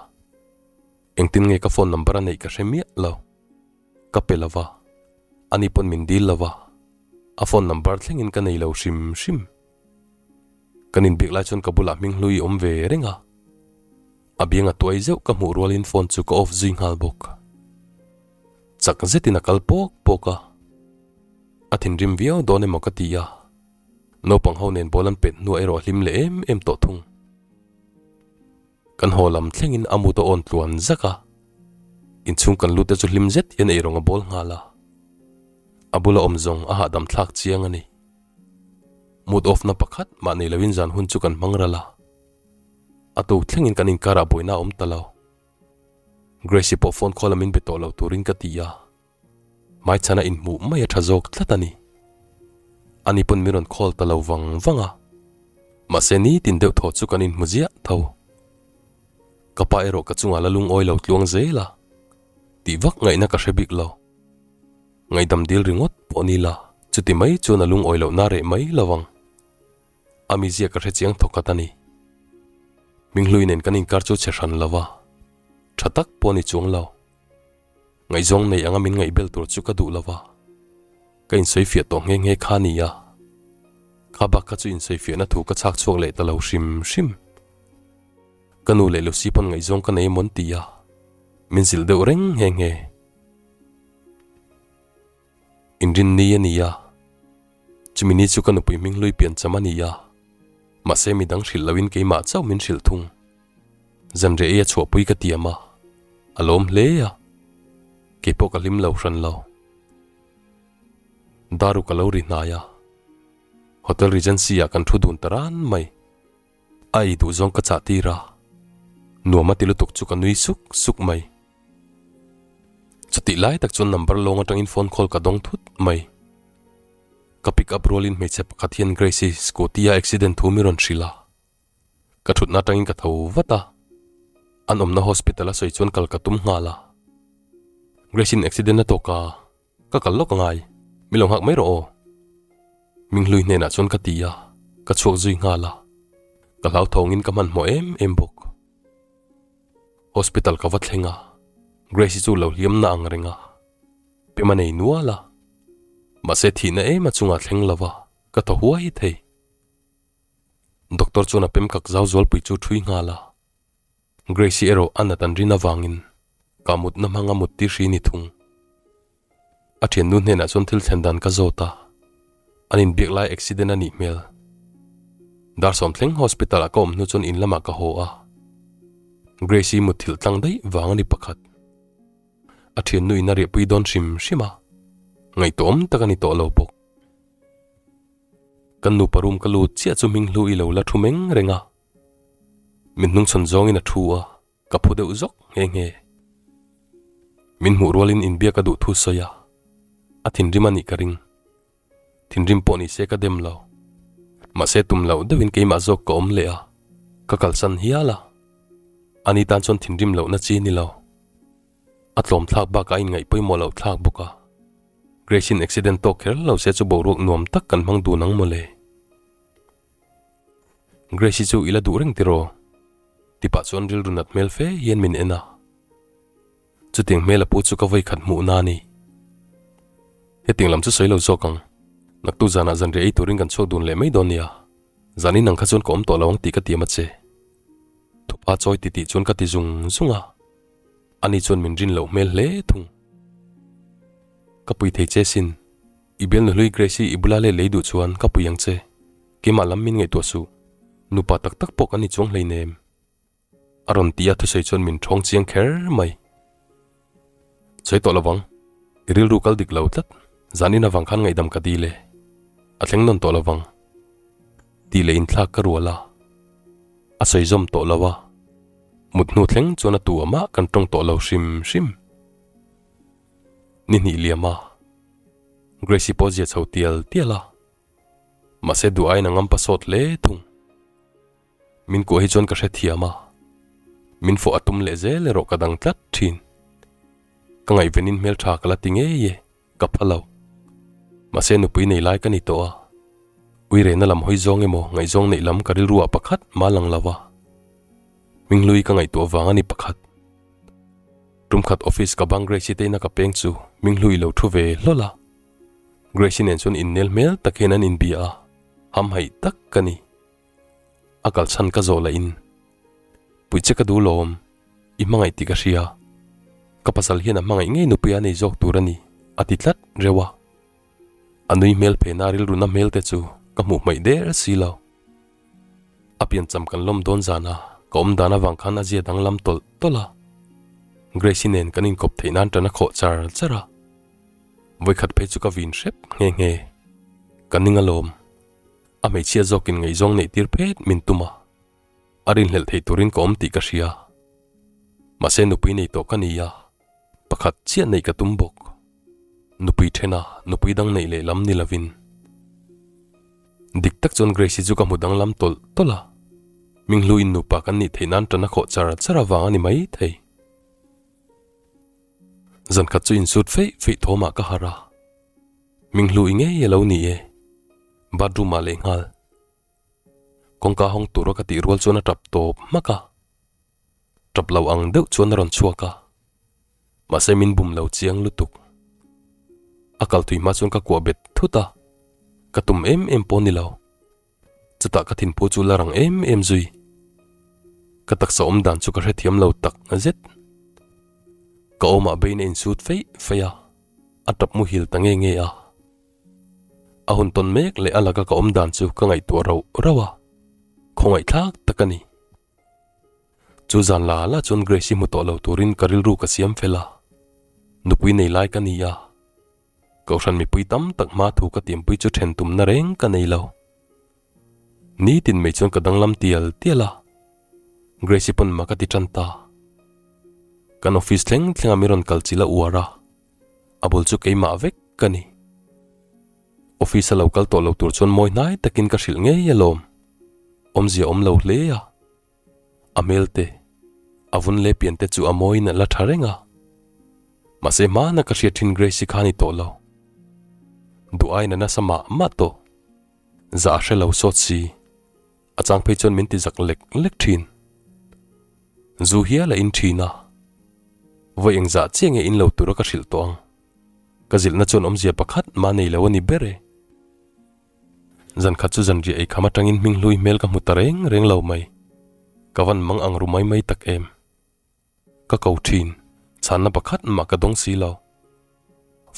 engtin nge ka phone number a neih ka hre miah lo. Ka pe lo va, ani pawn min dil lo va, a phone number thlengin ka nei lo hrim hrim. Kan inbiak lai chuan ka bulah hming hlui awm ve reng a, a biang a tuai zeuh ka hmuh rualin phone chu ka off zui nghal bawk. Chak zetin a kal pawk pawk a, a thinrim viau dawn emaw ka ti a, naupang ho nen ball an pet hnuah erawh a hlim leh em em tawh thung. Kan haw lam thlengin a mut a awn tluan zak a, inchhung kan lut te chu hlim zet hian eirawng a bawl nghal a, a bula awm zawng a hahdam thlak chiang a ni. Mood off na pakhat mah nei loin zan hun chu kan hmang ral a, a tuk thlengin kan inkarah buaina a awm ta lo. Grace-i pawh phone call a min be tawh lo turin ka ti a, hmaichhana inhmuh mai a tha zawk tlat a ni. Ani pawn min rawn call ta lo vang vang a. Mahse nitin deuh thaw chu kan inhmu ziah tho. Ka pa erawh ka chungah la lungawi lo tluang zel a, tih vak ngaihna ka hre bik lo. Ngaihdam dil ringawt pawh ni la, chuti mai chuan a lungawi lohna reh mai lo ang. A mizia ka hre chiang thawkhat a ni. Hminghlui nen kan inkar chu chhe hran lo va, tha tak pawh ni chuang lo. Ngaihzawng nei anga min ngaihbel tur chu ka duh lo va, ka insawifiah tawh nghe nghe kha a ni a. Kha bak kha chu insawifiahna thu ka chhak chhuak leh ta lo hrim hrim. Ka nu leh Lucy pawn ngaihzawng ka nei emawn ti a, min zilh deuh reng nghe nghe. Inrinni a ni a, chumi ni chu ka nupui hming hlui pian cham a ni a, mahse midang hrilh loin keimah chauh min hrilh thung. Zanriah ei a chhuahpui ka tiam a, a lawm hle a, keipawh ka hlim lo hran lo. Daru ka lo ri hnai a, Hotel Regency ah kan thu dun ta ran mai. A ei duh zawng ka chah tir a, nuam a ti lutuk chu ka nui suk suk mai. Chutih lai tak chuan number lawng atangin phone call ka dawng thut mai. Ka pick up rualin hmeichhe pakhat hian Grace-i scooty a accident thu mi rawn hrilh a. Ka thutna atangin ka tho vat a, an awmna hospital a sawi chuan kal ka tum nghal a. Grace-in accident a tawk a, ka kal lawk angai, mi lo nghak mai rawh aw. Minghlui hnenah chuan ka ti a, ka chhuak zui nghal a. Ka hlauthawngin ka hmanhmawh em em bawk. Hospital ka va thleng a, Grace-i chu lo hliam na ang reng a, pem a nei nual a, mahse thihna em a chungah thleng lo va, ka thaw huai thei. Doctor chuan a pem kak zau zualpui chu thui nghal a, Grace-i erawh a nat an rin avangin ka mutna hmanga mut tir hri ni thung. A thiannu hnenah chuan thil thlen dan ka zawt a, an inbiak lai accident a nih hmel. Dar sawmthleng hospital ah ka awm hnu chuan in lamah ka haw a, Grace-i mutthilh tlang daih vang a ni pakhat. A thiannu in a riahpui dawn hrim hrim a, ngaihtuahawm tak a ni tawh lo bawk. Kan nupa room ka lut chiah chu hming hlu i lo la thu meng reng a, min hnungchhawn zawngin a thu a. Ka phu deuh zawk nghe nghe. Min hmuh rualin inbiak a duh thu sawi a, a thinrim a nih ka ring. Thinrim pawh ni se ka dem lo. Mahse tum loh deuhin keimah zawk ka awm leh a, ka kalsan hial a. Ani tan chuan thinrim lohna chi ni lo. A tlawm thlak bakah a inngaih pawimawh loh thlak bawk a. Grace-in accident tawk kher lo se chu boruak nuam tak kan hmang dun ang mawle. Grace-i chu i la duh reng tiraw? Ti pah chuan rilru nat hmel fe hian min en a. Chutiang hmel a pu chu ka vawi khat hmuh na a ni. Hetiang lam chu sawi lo zawk ang. Naktu zanah zanriah ei turin kan chhuak dun leh mai dawn nia. Zanin ang kha chuan ka awm tawh lo ang tih ka tiam a che. Thupa chawi titih chuan ka ti zung zung a. Ani chuan min rin loh hmel hle thung. Ka pui thei che sin. I bialnu hlui Grace-i i bula let lei duh chuan ka pui ang che. Keimah lam min ngaihtuah suh. Nupa tak tak pawh kan ni chuang hleinem. A rawn ti a thusawi chuan min ṭhawng chiang kher mai. Sawi tawh lovang. I rilru kal dik lo tlat. Zanin avang khan ngaihdam ka dil e. A thleng nawn tawh lovang. Tih leh inthlak ka rual a. A sawi zawm tawh lo a. Mut hnu thleng chuan a tu amah kan ṭawng tawh lo hrim hrim. Ni hnih liam a. Grace-i pawh zia chho tial tial a. Mahse duh aiin a ngam pasawt hle thung. Min kuah hi chuan ka hrethiam a, min fawh a tum leh zel erawh ka dang tlat thin. Ka ngaihvenin hmeltha ka la ti ngei e, ka pha lo. Mahse nupui nei lai ka ni tawh a, uirehna lam hawi zawng emaw ngaihzawng neih lam ka rilru ah pakhat mah lang lo a. Hminghlui ka ngaihtuah vang a ni pakhat. Tumkhat office ka bang Grace-i te ina ka peng chu Hminghlui lo thu ve hlawl a. Grace-i nen chuan innel hmel tak hian an inbia a, hamhaih tak ka ni. A kalchhan ka zawh lahin, Puih che ka duh lawm, i hmangaih tih ka hria. Ka pasal hian a hmangaih ngei nupui a nei zawk tur a ni, a ti tlat reuh a. A nui hmel phena rilruna hmel te chu ka hmuh hmaih der si lo. A piancham kan lawm dawn zana ka awm dan avang khan a zia danglam tawlh tawlh a. Grace-i nen kan inkawp theih nan tan a khawh char char a. Vawikhat phei chu ka vin hrep nghe nghe. Ka ning alawm. A hmeichhia zawkin ngaihzawng neih tir phet min tum a. A rinhlelh thei turin ka awm tih ka hria. Mahse nupui nei tawh ka ni a, pakhat chiah neih ka tum bawk. Nupui thena nupui dang neih leh lam ni lovin. Dik tak chuan Grace-i chu ka hmu danglam tawlh tawlh a, Minghluin nupa kan nih theih nan ṭan a khawh char char avang a ni mai thei. Zan khat chu insut feih feih thawmah ka harh a, Minghlui ngei a lo ni e, bathroom ah lehnghal. Kawngka hawng tura ka tih rual chuan a tap tawp hmak a, tap lo ang deuh chuan a rawn chhuak a, mahse min bum lo chiang lutuk. A kal tui hma chuan ka kuah bet thut a, ka tum em em pawh ni lo. Chutah ka thinphu chu la rang em em zui. Ka taksa awm dan chu ka hrethiam lo tak zet. Ka awmah bein a insut feih feih a, a tap muhil ta nge nge a. A hun tawn mek leh a laka ka awm dan chu ka ngaihtuah rauh rauh a, khawngaihthlak tak a ni. Chu zan la la chuan Grace-i hmu tawh lo turin ka rilru ka siam fel a, nupui nei lai ka ni a, kohhran mipui tam tak hma thu ka tiampui chu then tumna reng ka nei lo. Nitin mai chuan ka danglam tial tial a, Grace-i pawn ma ka ti tan ta. Kan office thleng thleng a mi rawn kal chilh a uar a, a bul chu keimah vek ka ni. Office a lo kal tawh lo tur chuan mawi hnai takin ka hrilh ngei alawm. Awmzia awm lo hle a. A hmel te, a vun leh pian te chu a mawiin a la tha reng a. Mahse hmana ka hriat thin Grace-i kha a ni tawh lo. Duh aiin a nasa mah mah tawh. Zah a hre lo sawt si. A chang phei chuan min ti zak lek lek thin. Zu hial a in thin a. Vawi engzah chiah nge in lo tura ka hrilh tawh ang. Ka zilhna chuan awmzia pakhat mah nei lo a ni ber e. Zan khat chu zanriah ei kham atangin hming hlui hmel ka hmu ta reng reng lo mai. Ka van mang ang ru mai mai tak em. Ka ko thin, chhanna pakhat mah ka dawng si lo.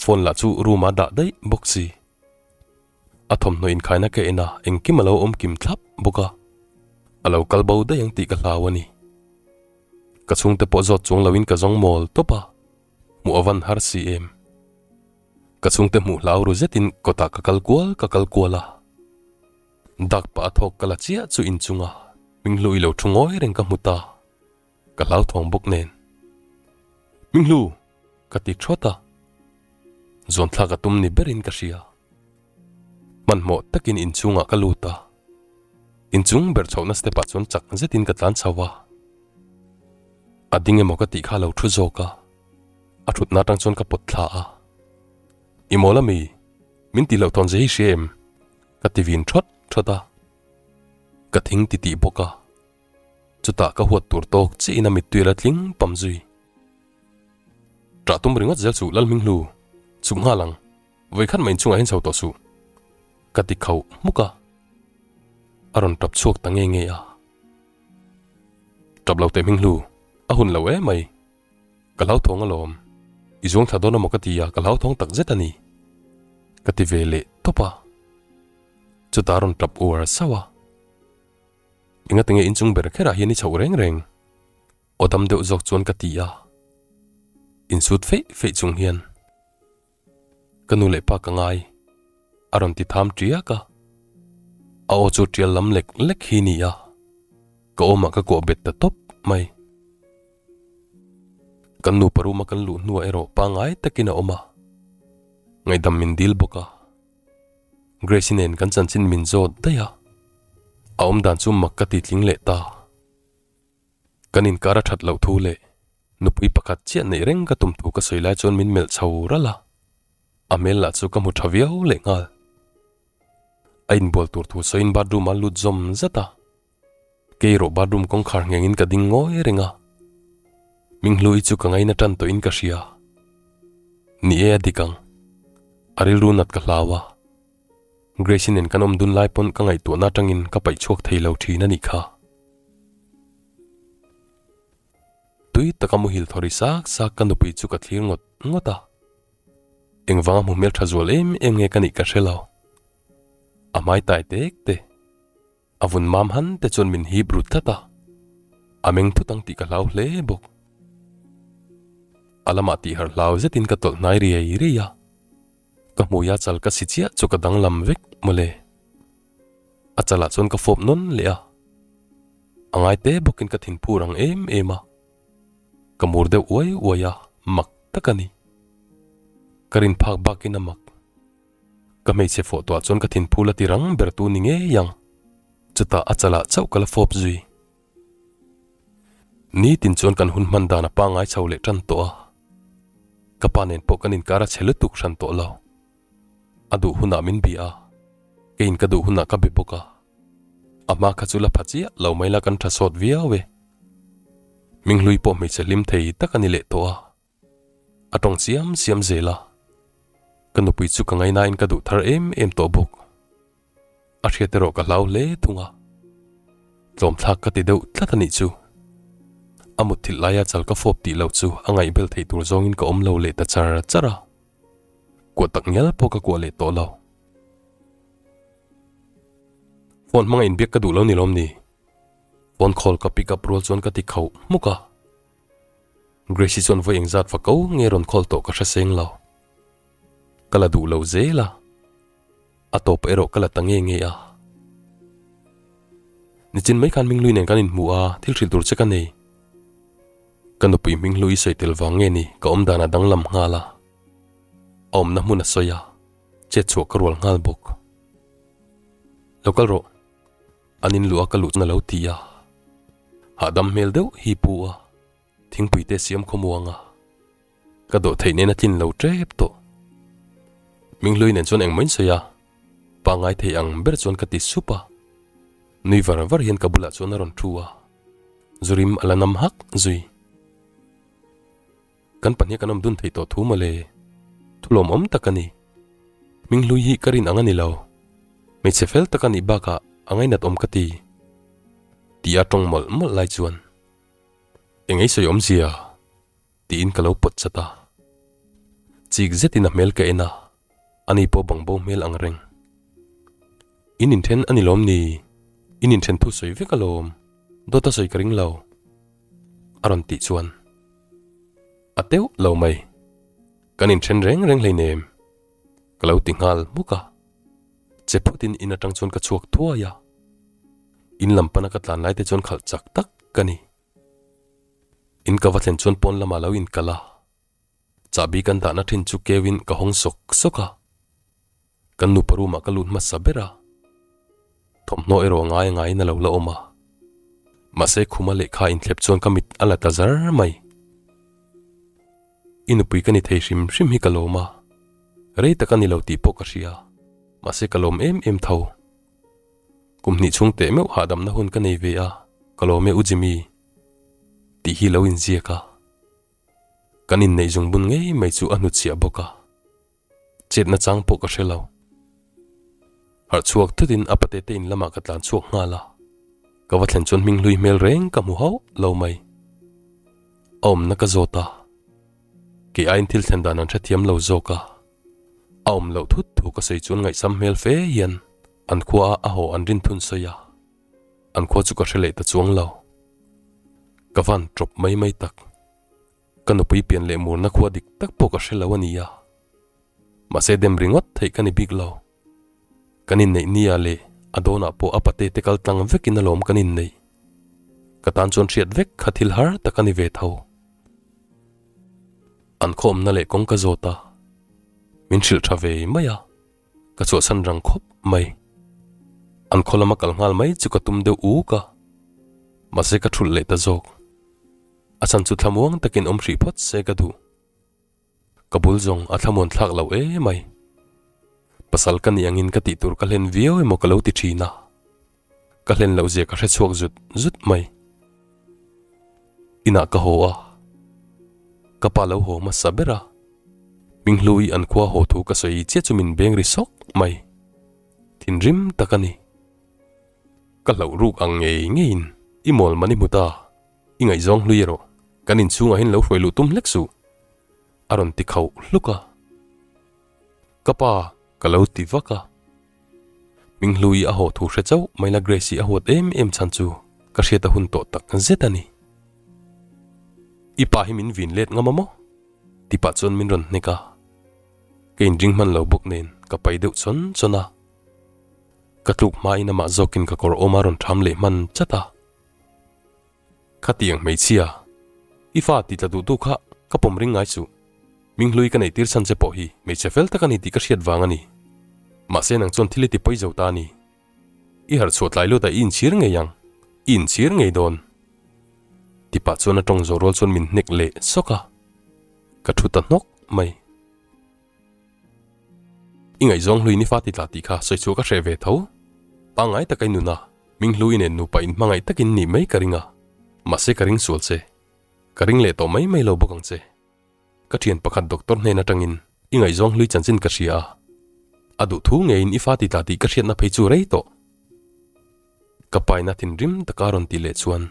Phone lah chu room ah dah daih bawk si. A thawmhnaw inkhaina ka en a, engkim a lo awm kim thlap bawk a. A lo kal bo daih ang tih ka hlau a ni. Ka chhungte pawh zawt chuang loin ka zawng mawl tawp a. Hmuh a van har si em? Ka chhungte hmuh hlau ru zetin kawtah ka kal kual ka kal kual a. Dak pah a thawk ka la chiah chu inchunga Minghlu i lo thu ngawi reng ka hmu ta. Ka hlauthawng bawk nen. Minghlu! Ka ti thawt a. Zuanthlak a tum ni berin ka hria. Hmanhmawh takin inchungah ka lut a. Inchung ber chhohna step ah chuan chak zetin ka tlan chho a. A ding emaw ka tih kha a lo thu zawk a, a thutna atang chuan ka pawt thla a. I mawl ami? Min tih loh tawn ze hi hria em? Ka ti vin thawt thawt a. Ka thing ti tih bawk a. Chutah ka huat tur tawk chiah in a mittui a la tling pam zui. Ṭah tum ringawt zel suh Lalhminghlu, chhuk nghal ang. Vawikhat mah inchungah hian chho tawh suh. Ka ti khauh hmuk a. A rawn tap chhuak ta nge nge a. Tap lo teh Hminghlu, a hun lo em mai. Ka hlauthawng alawm. I zuang thla dawn amaw ka ti a, ka hlauthawng tak zet a ni. Ka ti ve leh tawp a. Chutah a rawn tap uar sauh a. Engatinge inchung ber kherah hian i chhoh reng reng? Aw dam deuh zawk chuan ka ti a. Insut feih feih chung hian. Ka nu leh pa ka ngai, a rawn ti tham tiak a. A aw chu tial lam lek lek hi ni a, ka awmah ka kuah bet ta tawp mai. Kan nupa room a kan luh hnuah erawh pangngai takin a awm a, ngaihdam min dil bawk a. Grace-i nen kan chanchin min zawt daih a, a awmdan chu mak ka ti tling leh ta. Kan inkar a that loh thu leh nupui pakhat chiah neih reng ka tum thu ka sawi lai chuan min melh chho ralh a, a hmel lah chu ka hmu tha viau leh nghal. A inbual tur thu sawiin bathroom a lut zawm zat a, kei erawh bathroom kawngkhar nghengin ka ding ngawi reng a, Minghluii chu ka ngaina tan tawhin ka hria. Ni e a dik ang, a rilru nat ka hlau a. Grace-i nen kan awm dun lai pawn ka ngaihtuahna atangin ka paih chhuak thei lo thin a nih kha. Tui taka muhil thawri sak sak ka nupui chu ka thlir ngawt ngawt a. Engvanga hmu hmel tha zual em em nge ka nih ka hre lo. A hmai tai tek te, a vun mam han te chuan min hip ru tlat a. A meng thut ang tih ka hlau hle bawk. A lamah tih harh hlau zetin ka tawlh hnai riai riai a. Ka hmuia chal ka si chiah chu ka danglam vek mawle. A chalah chuan ka fawp nawn leh a. A ngai te bawkin ka thinphur ang em em a. Ka mur deuh uai uai a, mak tak a ni. Ka rin phak bakin a mak. Ka hmeichhe fawh tuah chuan ka thinphul a ti rang ber tu ni ngei ang. Chutah a chalah chauh ka la fawp zui. Nitin chuan kan hun hman dan a pangngai chho leh tan tawh a. Ka pa nen pawh kan inkar a chhe lutuk hran tawh lo. A duh hunah min bia a, keiin ka duh hunah ka be bawk a. A hma kha chu la pha chiah lo mai la kan tha sawt viau e. Hminghlui pawh hmeichhe hlim thei tak a ni leh tawh a. A tawng chiam chiam zel a. Ka nupui chu ka ngainain ka duh thar em em tawh bawk. A hriat erawh ka hlau hle thung a. Tlawmthlak ka ti deuh tlat a nih chu. A mutthilh laia chal ka fawp tih loh chu a ngaihbel theih tur zawngin ka awm lo leh ta char char a. Kuah tak ngial pawh ka kuah leh tawh lo. Phone hmanga inbiak ka duh lo ni lawm ni? Phone call ka pick up rual chuan ka ti khauh hmuk a. Grace-i chuan vawi engzat va ko nge rawn call tawh ka hre seng lo. Ka la duh lo zel a. A tawp erawh ka la ta nge nge a. Nichin mai khan Hminghlui nen kan inhmu a, thil hrilh tur che ka nei. Ka nupui Hminghlui sawi tel vang nge ni ka awm dan a danglam nghal a. A awmna hmun a sawi a, chet chhuah ka rual nghal bawk. Lo kal rawh, an in luh a ka luh chuan a lo ti a. Hahdam hmel deuh hi pu a, thingpui te siam khawmuang a. Ka dawh theih nen a tlin lo tep tawh. Hminghlui nen chuan engmah in sawi a, pangngai thei ang ber chuan ka ti sup a. Nui var var hian ka bulah chuan a rawn thu a, Zurim a la nam hak zui. Kan pahnih kan awm dun thei tawh thu mawle, thu lawmawm tak a ni. Hminghlui hi ka rin ang a ni lo. Hmeichhe fel tak a nih bakah a ngainat awm ka ti. Tih a tawng mawlh mawlh lai chuan eng ei sawi awmzia? Tiin ka lo pawt chat a. Chik zetin a hmel ka en a, ani pawh bangbo hmel ang reng. In inthen a ni lawm ni? In inthen thu sawi vek alawm, dawt a sawi ka ring lo. A rawn tih chuan a teuh lo mai. Kan inthen reng reng hleinem. Ka lo ti nghal hmuk a. Che phutin in atang chuan ka chhuak thuai a. In lam pana ka tlan lai te chuan khalh chak tak ka ni. In ka va thlen chuan pawn lamah lo inkalh a, chahbi kan dahna thin chu keuin ka hawng sawk sawk a. Kan nupa room ah ka lut hmasa ber a, thawmhnaw erawh ngai ngaiin a lo la awm a. Mahse khuma lehkha inthlep chuan ka mit a la ta zar mai. I nupui ka ni thei hrim hrim hi ka lawm a, rei tak a ni lo tih pawh ka hria, mahse ka lawm em em tho. Kum hnih chhung teh meuh hahdamna hun ka nei ve a, ka lawm e U Jimmy tih hi lo inziak a. Kan inneih zungbun ngei mai chu a hnutchhiah bawk a, chetna chang pawh ka hre lo. Harh chhuak thutin a pate te in lamah ka tlan chhuak nghal a, ka va thlen chuan hming hlui hmel reng ka hmu hauh lo mai. A awmna ka zawt a, kei aiin thil thlen dan an hrethiam lo zawk a. A awm loh thut thu ka sawi chuan ngaihsam hmel fe hian an khua a a haw an rin thun sawi a, an khua chu ka hre leh ta chuang lo. Ka van tawp mai mai tak. Ka nupui pian leh murna khua dik tak pawh ka hre lo a nia. Mahse dem ringawt theih ka ni bik lo. Kan inneih nia leh a dawnah pawh a pate te kal tlang vekin alawm kan inneih. Ka tan chuan hriat vek kha thil har tak a ni ve tho. An khawmna leh kawng ka zawt a, min hrilh tha ve mai a, ka chhuahsan rang khawp mai. An khaw lama kal nghal mai chu ka tum deuh uk a, mahse ka thulh leh ta zawk. A chhan chu thlamuang takin awm hrih phawt se ka duh. Ka bul zawng a thlamuan thlak lo e mai. Pasal ka nih angin ka tih tur ka hlen viau emaw ka lo ti thin a, ka hlen loh zia ka hre chhuak zut zut mai. Inah ka haw a, ka pa lo haw hmasa ber a, Hminghlui an khua haw thu ka sawi chiah chu min beng ri sawk mai. Thinrim tak a ni. Ka hlauh ruk ang ngei ngeiin i mawl man i hmu ta, i ngaihzawng hlui erawh kan inchhungah hian lo hruai luh tum hlek suh, a rawn ti khauh hluk a. Ka pa ka lo ti vak a. Hminghlui a haw thu hre chauh mai la Grace-i a huat em em chhan chu ka hriat a hun tawh tak zet a ni. I pa hi min vin let ngam a maw? Ti pah chuan min rawn hnek a. Ka inring hman lo bawk nen ka pai deuh chawn chawn a. Ka tluk hmain amah zawkin ka kawr awm a rawn ṭham leh hman chat a. Khatiang hmeichhia, i fa ti tla duhtu kha ka pawm ring ngai suh. Minghlui ka neih tir chhan che pawh hi hmeichhe fel tak a ni tih ka hriat vang a ni. Mahse nang chuan thil i ti pawi zo ta a ni. I harh chhuah tlai lut a i inchhir ngei ang, i inchhir ngei dawn. Ti pah chuan a tawng zawh rual chuan min hnek leh sawk a, ka thu ta hnawk mai. I ngaihzawng hlui ni fa ti tla tih kha sawi chhuah ka hreh ve tho. Pangngai taka i nun a, Ming hlu i nen nupa in hmangaih takin nih mai ka ring a, mahse ka ring sual che. Ka ring leh tawh mai mai lo bawk ang che. Ka thian pakhat doctor hnen atangin i ngaihzawng hlui chanchin ka hria a, a duh thu ngeiin i fa ti tla tih ka hriatna phei chu rei tawh. Ka paina thinrim taka rawn tih leh chuan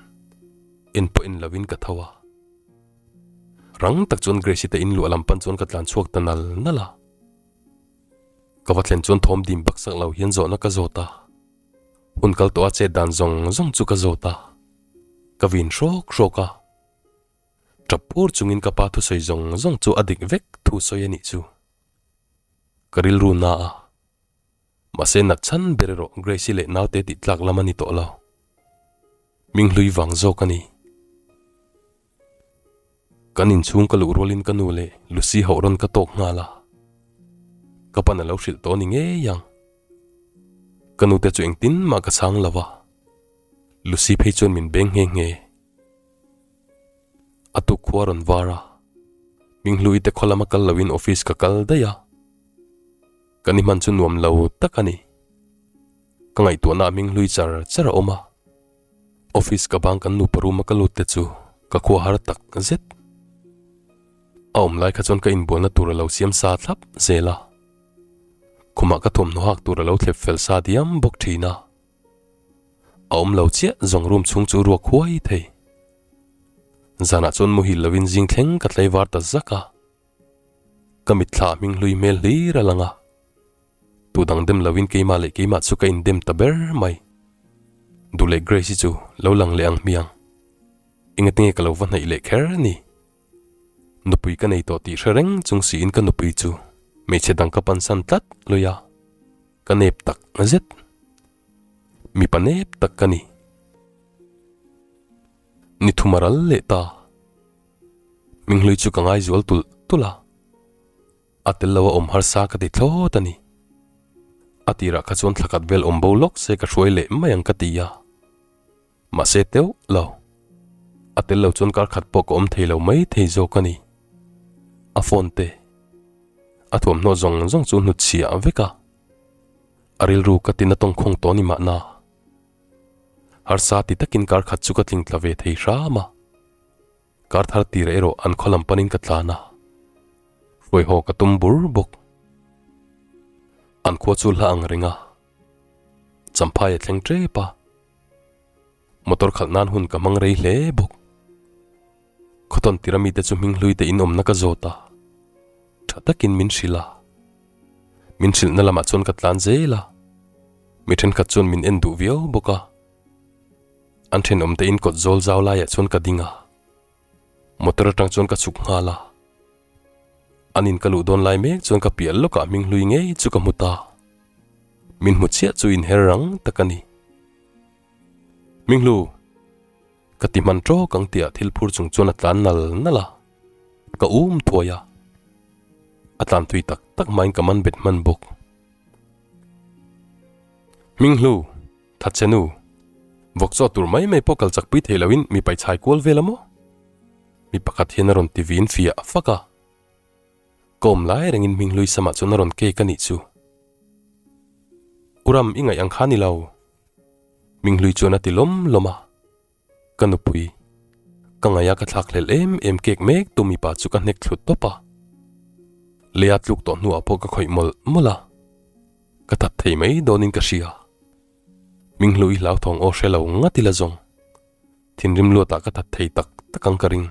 en pawh en lovin ka tho a. Rang tak chuan Grace-i te in luah lam pan chuan ka tlan chhuak ta nal nal a. Ka va thlen chuan thawm dim baksak lo hian zawhna ka zawt a. Hun kal tawh a chet dan zawng zawng chu ka zawt a. Ka vin hrawk hrawk a. Tap pur chungin ka pa thusawi zawng zawng chu a dik vek thu sawi a nih chu. Ka rilru na a. Mahse nat chhan ber erawh Grace-i leh naute tih tlak lam a ni tawh lo. Ming hlui vang zawk a ni. Kan inchhung ka luh rualin ka nu leh Lucy hauh rawn ka tawk nghal a. Ka pan a lo hrilh tawh a ni ngei ang. Ka nute chu engtin mah ka chhang lo a. Lucy phei chuan min beng nghe nghe. A tuk khua rawn var a, Hminghlui te khaw lama kal loin office ka kal daih a, ka ni hman chu nuam lo tak a ni. Ka ngaihtuahna ah Hminghlui char char a awm a, office ka bang kan nupa room a ka lut te chu ka khua har tak zet. A awm lai kha chuan ka inbualna tur a lo siam sa thlap zel a, khumah ka thawmhnaw hak tur a lo thlep fel sa diam bawk thin a. A awm lo chiah zawng room chhung chu ruak huai thei. Zanah chuan muhil lovin zing thleng ka tlai var ta zak a. Ka mitthla hming hlui hmel hlir a lang a. Tu dang dem lovin keimah leh keimah chu ka indem ta ber mai. Duh leh Grace-i chu lo lang leh ang hmiang. Engatinge ka lo va hnaih leh kher ni. Nupui ka nei tawh tih hre reng chung siin ka nupui chu hmeichhe dang ka pansan tlat lui a, ka nep tak zet. Mipa nep tak ka ni. Ni thum a ral leh ta. Hminghlui chu ka ngai zual tulh tulh a, a tel lo a awm harsa ka ti thlawt a ni. A tirah kha chuan thlakhat vel awm bo lawk se ka hruai leh mai ang ka ti a. Mahse teuh lo. A tel lo chuan kar khat pawh ka awm thei lo mai thei zawk a ni. A phone te, a thuamhnaw zawng zawng chu hnut chhiah vek a. A rilru ka tin a tawngkhawng tawh ni mahna. Harsa ti takin kar khat chu ka tling tla ve thei hram a. Kar thar tir erawh an khaw lam panin ka tlan a. Hruai haw ka tum bur bawk. An khua chu hla ang reng a. Champhai a thleng tep a. Motor khalh nan hun ka hmang rei hle bawk. Khawtawn tira mite chu hming hlui te in awmna ka zawt a, tha takin min hrilh a. Min hrilhna lamah chuan ka tlan zel a, mi thenkhat chuan min en duh viau bawk a. An thenawm te in kawt zawl zau laiah chuan ka ding a, motor atang chuan ka chhuk nghal a. An in ka luh dawn lai mek chuan ka piah lawkah hming hlui ngei chu ka hmu ta. Min hmu chiah chu inher rang tak a ni. Hminghlu, ka ti hman tawk ang tihah thil phur chung chuan a tlan nal nal a, ka um thuai a. A tlan thui tak tak hmain ka man bet hman bawk. Hminghlu, thatchhe nu, vawk chaw tur mai mai pawh kal chakpui thei loin mi paichhai kual vel a maw? Mi pakhat hian a rawn ti vin fiah fak a. Ka awm lai rengin hminghlui samah chuan a rawn cake a nih chu. U Ram, i ngaih ang kha ni lo. Hminghlui chuan a ti lawm lawm a. Ka nupui, ka ngaih a ka thlak hlel em em cake mek tu mipa chu ka hnek thlu tawp a. Lei a tluk tawh hnuah pawh ka khawih mawlh mawlh a. Ka that thei mai dawnin ka hria. Hminghlui hlauthawng aw hre lo ngat ila zawng. Thinrim luatah ka that thei tak tak ang ka ring.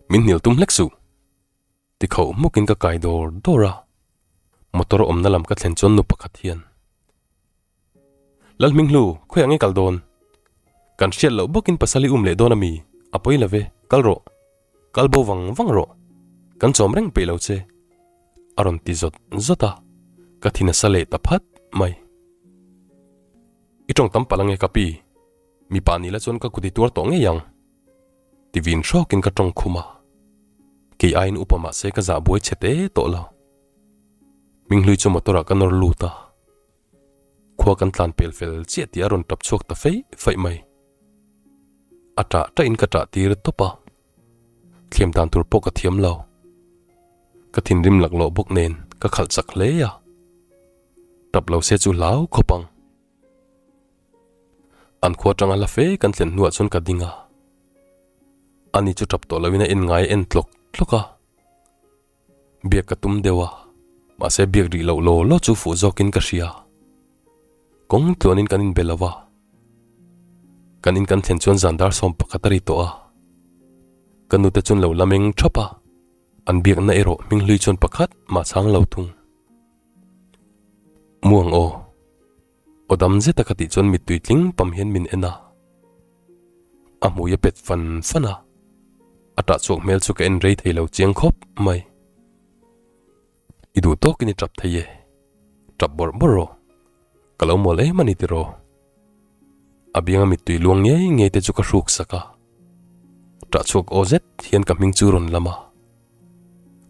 Min hnial tum hlek suh. Ti khauh hmukin ka kai dawr dawr a. Motor awmna lam ka thlen chuan nu pakhat hian, Lalhminghlu, khawiah nge kal dawn? Kan hriat loh bawkin pasal i um leh dawn a mi? A pawi lo ve, kal rawh. Kal bo vang vang rawh. Kan chawm reng peih lo che. A rawn ti zawt zawt a, ka thin a sa leh ta phat mai. I tawng tam palh ange ka pi, mipa ni la chuan ka kut i tuar tawh ngei ang. Ti vin hrawkin ka tawng khum a, kei aiin upa mahse ka zah buai chhe te tawh lo. Hminghlui chu motor ah ka nawr lut a, khua kan tlan pel fel chiah tih a rawn tap chhuak ta feih feih mai. A tah tah in ka tah tir tawp a, thlem dan tur pawh ka thiam lo. Ka thinrim laklawh bawk nen ka khalh chak hle a, tap lo se chu hlau khawp ang. An khua tanga la fe kan thlen hnuah chuan ka ding a, ani chu tap tawh loin a en ngai a en tlawk tlawk a. Biak ka tum deuh a, mahse biak rih loh law law chu fuh zawkin ka hria. Kawng tluanin kan inbe lo va, kan in kan thlen chuan zan dar 11 a ri tawh a. Ka nute chuan lo la meng thap a, an biakna erawh hminghlui chuan pakhat mah chhang lo thung. Muang aw. Aw dam zeta ka tih chuan mittui tling pam hian min en a. A hmui a pet fan fan a, a tah chhuak hmel chu ka en rei thei lo chiang khawp mai. I duh tawkin i tap thei e, tap bawrh bawrh rawh, ka lo mawl em a ni tiraw? A bianga mittui luang ngei ngei te chu ka hruk sak a, tah chhuak aw zet hian ka hming chu rawn lam a.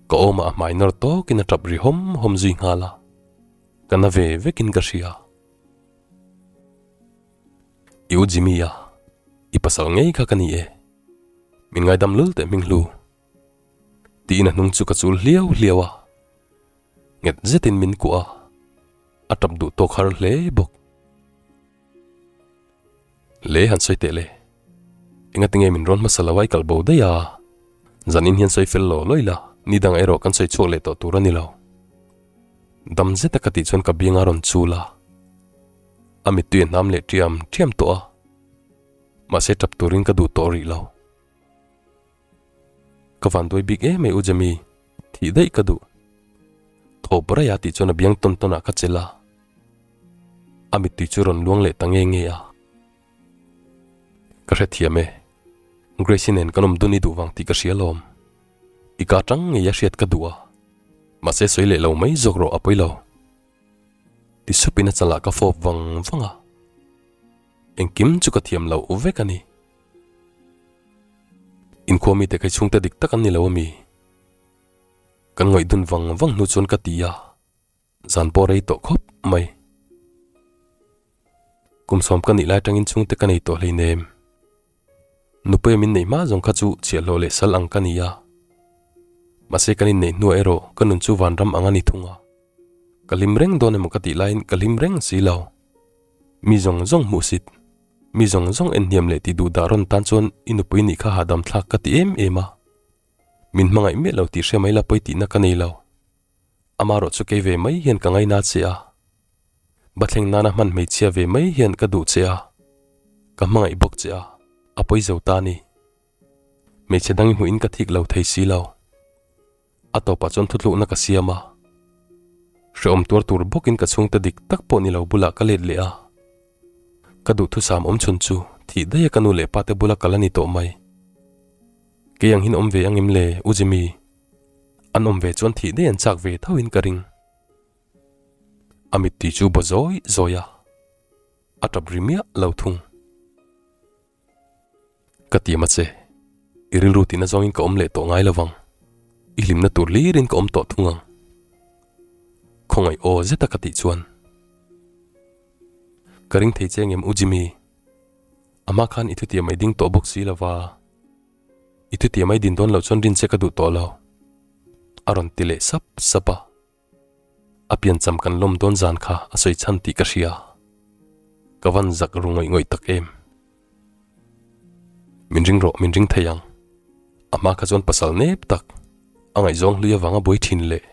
Ka awmah a hmai nawr tawkin a tap ri hawm hawm zui nghal a, ka na ve vekin ka hria. I u Jimmy a, i pasal ngei kha ka ni e. Min ngaidam lul teh hming hlu. Tiin a hnung chu ka chul hliau hliau a. Nghet zetin min kuah a, a tap duh tawk har hle bawk. Le han sawi teh le. Engati nge min rawn hmasa lo a i kal bo daih a? Zanin hian sawi fel law lawi la, ni dang erawh kan sawi chhuak leh tawh tur a ni lo. Dam zeta ka tih chuan ka biang a rawn chul a. A mittui a hnam leh ṭiam ṭiam tawh a, mahse ṭap turin ka duh tawh rih lo. Ka van duai bik em mai u Jemmy, thih daih ka duh. Thawp raih a tih chuan a biang tawn tawn ah ka chelh a, a mittui chu rawn luang leh ta nge nge a. Ka hrethiam e, Grace-i nen kan awm dun i duh vang tih ka hria lawm. I ka ṭang ngei a hriat ka duh a, mahse sawi leh lo mai zawk rawh a pawi lo. Ti supin a chalah ka fawp vang vang a, engkim chu ka thiam loh vek a ni. Inkhua mite kha i chhungte dik tak an ni lo ami? Kan ngawih dun vang vang hnu chuan ka ti a, zan pawh rei tawh khawp mai. Kum sawm ka nih lai atangin chhungte ka nei tawh hleinem. Nupui min neih hma zawng kha chu chhiahhlawh leh sal ang ka ni a. Mahse kan inneih hnuah erawh ka nun chu vanram ang a ni thung a. Ka hlim reng dawn emaw ka tih laiin ka hlim reng si lo. Mi zawng zawng hmuhsit, mi zawng zawng en hniam leh tih duh dah rawn tan chuan i nupui nih kha hahdam thlak ka ti em em a. Min hmangaih miah lo tih hria mai la pawi tihna ka nei lo. Amarawh chu kei ve mai hian ka ngaina che a. Bathleng nana hman hmeichhia ve mai hian ka duh che a, ka hmangaih bawk che a, a pawi zo ta ni. Hmeichhe dang i hmuhin ka thik lo thei si lo. A tawpah chuan thutlukna ka siam a, hrehawm tuar tur bawkin ka chhungte dik tak pawh ni lo bulah ka let leh a. Ka duhthusam awm chhun chu thih daih a ka nu leh pa te bula kal a ni tawh mai. Kei ang hin awm ve angem le U Jimmy? An awm ve chuan thih daih an chak ve tho in ka ring. A mittui chu baw zawi zawi a, a tap ri miah lo thung. Ka ti ma che, i rilru tihna zawngin ka awm leh tawh ngai lovang, i hlimna tur hlirin ka awm tawh thung ang. Khawngaih aw zeta ka tih chuan. Ka ring thei che ngem U Jimmy, a hma khan i thutiam mai ding tawh bawk si lova. I thutiam mai din dawn loh chuan rin che ka duh tawh lo, a rawn ti leh sap sap a. A piancham kan lawm dawn zan kha a sawi chhan tih ka hria. Ka van zak ru ngawih ngawih tak em. Min ring rawh, min ring thei ang. A hma kha chuan pasal nep tak, a ngaihzawng hlui avanga buai thin leh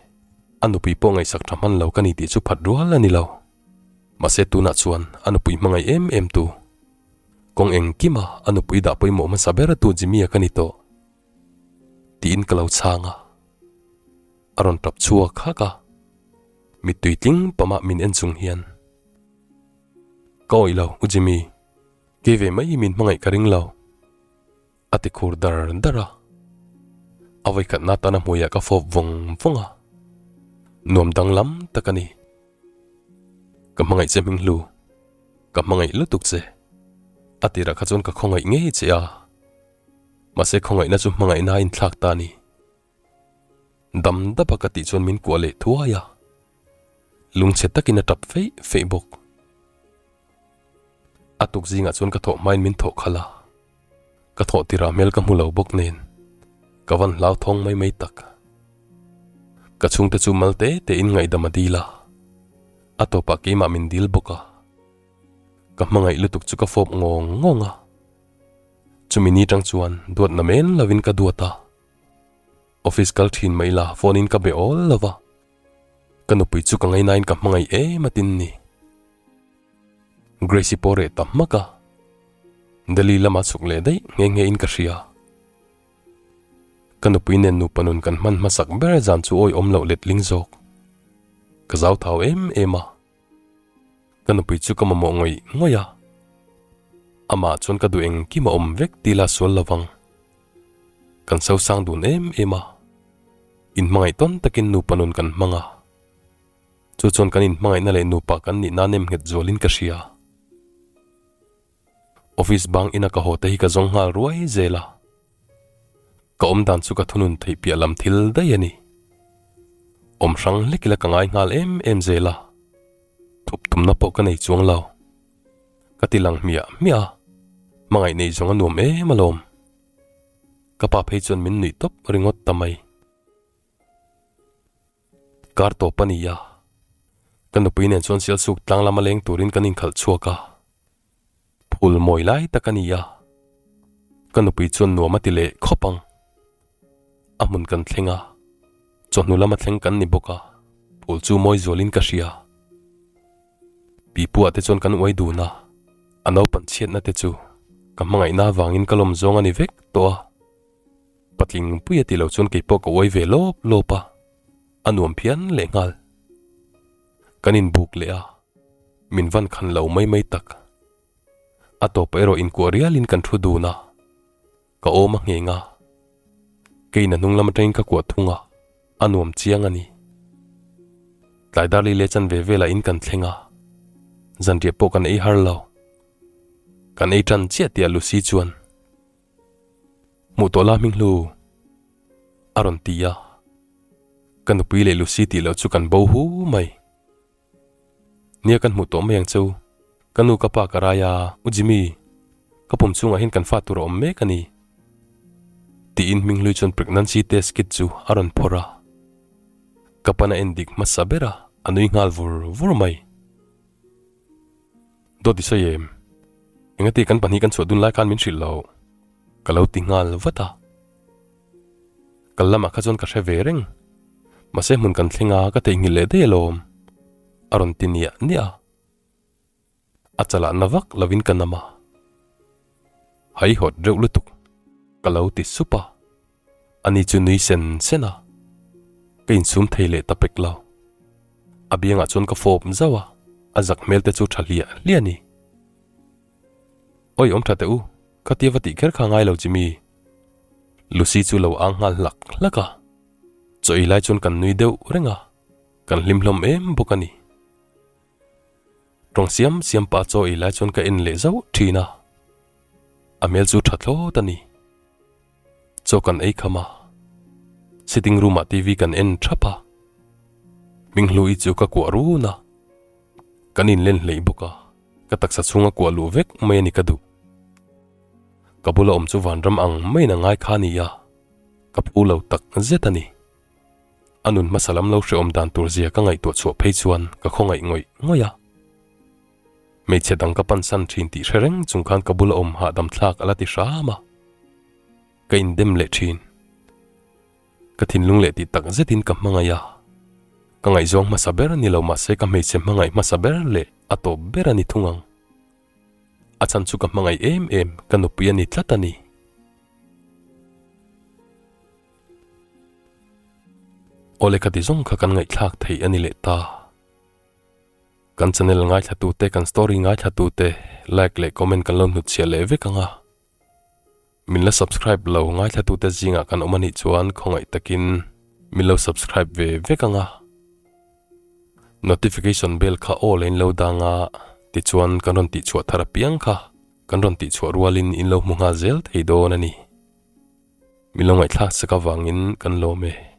a nupui pawh ngaihsak tha hman lo ka ni tih chu phat rual a ni lo. Mahse tunah chuan a nupui hmangaih em em tu, kawng engkima a nupui dah pawimawh hmasa ber tu Jimmy-a ka ni tawh tiin ka lo chhang a. A rawn tap chhuak hak a, mittui tling pamah min en chung hian, Ka awih lo, U Jimmy, kei ve mai hi min hmangaih ka ring lo, a ti khur dar dar a. A vawikhatna atana hmuiah ka fawp vawng vawng a, nuam danglam tak a ni. Ka hmangaih che Hminghlu, ka hmangaih lutuk che. A tirah kha chuan ka khawngaih ngei che a, mahse khawngaihna chu hmangaihna a inthlak ta a ni. Dam dap a ka tih chuan min kuah leh thuai a. Lungchhe takin a tap feih feih bawk. A tuk zingah chuan ka thawh hmain min thawh khalh a, ka thawh tirah hmel ka hmu lo bawk nen ka van hlau thawng mai mai tak. Ka chhungte chu mal te tein ngaihdam a dil a, a tawpah keimah min dil bawk a. Ka hmangaih lutuk chu ka fawp ngawng ngawng a, chumi ni tang chuan duat na men lovin ka duat a. Office kal thin mai la phone in ka be awl lo va, ka nupui chu ka ngainain ka hmangaih em a tin ni. Grace-i pawh reh ta hmak a, Delhi lama chhuk leh daih nghe nghe in ka hria. Ka nupui nen nupa nun kan hman hmasak ber zan chu awi awm loh letling zawk. Ka zau thau em em a. Ka nupui chu ka mamawh ngawih ngawih a, amah chuan ka duh engkim a awm vek tih la sual lo vang. Kan sosang dun em em a, inhmangaih tawn takin nupa nun kan hmang a. Chu chuan kan inhmangaihna leh nupa kan nih nan em nghet zualin ka hria. Office bang ina ka haw te hi ka zawng nghal ruai zel a. Ka awm dan chu ka thunun theih piah lam thil daih a ni. Awm hrang hlek ila ka ngai nghal em em zel a. Thup tumna pawh ka nei chuang lo. Ka ti lang hmiah hmiah a, hmangaih nei zawng a nuam em alawm. Ka pa phei chuan min nuih tawp ringawt ta mai. Kar tawp a ni a, ka nupui nen chuan Sialsuk tlang lama leng turin kan inkhalh chhuak a. Phul mawi lai tak a ni a, ka nupui chuan nuam a ti leh khawp ang. A hmun kan thleng a, chawhnu lama thleng kan ni bawk a, phul chu mawi zualin ka hria. Pipuah te chuan kan uai dun a, a naupan chhiatna te chu ka hmangaihna avangin ka lawm zawng a ni vek tawh a. Patling pui a ti lo chuan keipawh ka uai ve lawp lawp a, a nuam phian leh nghal. Kan inbuk leh a, min van khan lo mai mai tak. A tawpah erawh inkuah rialin kan thu dun a, ka awm a ngheng a. Keiin a hnung lam atangin ka kuah thung a, a nuam chiang a ni. Tlai dar li leh chanve velah in kan thleng a, zanriah pawh kan ei har lo. Kan ei tan chiah tih a Lucy chuan. Hmuh tawh la hming hlu a rawn ti a, ka nupui leh Lucy tih loh chu kan bo hu mai. Nia kan hmuh tawh mai ang cheu, ka nu ka pa ka rai a, U Jimmy, ka pum chhungah hian kan fa tur a awm mek a ni. Tiin hming hlui chuan pregnancy test kit chu a rawn phawrh a, ka pan a en dik hmasa ber a, a nui nghal vur vur mai. Dawt i sawi em? Engati kan pahnih kan chhuah dun lai khan min hrilh lo? Ka lo ti nghal vat a. Kal lamah kha chuan ka hre ve reng. Mahse hmun kan thleng a, ka theihnghilh leh daih alawm. A rawn ti niah niah a. A chalah na vak lovin ka nam a. Haihawt reuh lutuk. Ka lo ti sup a. Ani chu nui sen sen a, ka insum thei leh ta pek lo. A biangah chuan ka fawp zauh a, a zak hmel te chu tha hliah hliah a ni. Awi awm tha teh u, khatia va tih kher kha ngai lo Jimmy. Lucy chu lo ang nghal hlak hlak a, chaw ei lai chuan kan nui deuh reng a, kan hlim hlawm em bawk a ni. Tawng siam siam pa chaw ei lai chuan ka en leh zauh thin a, a hmel chu tha thlawt a ni. Chaw kan ei kham a, sitting room ah TV kan en thap a, Hminghluii chu ka kuah run a, kan inlen hleih bawk a, ka taksa chhunga kuah luh vek mai a ni ka duh. Ka bula awm chu vanram ang maiin a ngai kha a ni a, ka phu lo tak zet a ni. A nun hmasa lam lo hrehawm dan tur zia ka ngaihtuah chhuah phei chuan ka khawngaih ngawih ngawih a. Hmeichhe dang ka pansan thin tih hre reng chung khan ka bula awm hahdam thlak a la ti hram a, ka indem leh thin. Ka thinlung leh tih tak zetin ka hmangaih a, ka ngaihzawng hmasa ber ni lo mahse ka hmeichhe hmangaih hmasa ber leh a tawp ber a ni thung ang. A chhan chu ka hmangaih em em ka nupui a ni tlat a ni. Awle khati zawng kha kan ngaihthlak theih a ni leh ta. Kan channel ngaithla tute, kan story ngaithla tute like leh comment kan lo hnutchhiah leh vek ang a. Min la subscribe lo ngaithla tute zingah kan awm anih chuan khawngaih takin min lo subscribe ve vek ang a. Notification bell kha aw in lo dang a, tichuan kan rawn tihchhuah thar apiang kha kan rawn tihchhuah rualin in lo hmu nghal zel thei dawn a ni. Min lo ngaihthlak sak avangin kan lawm e.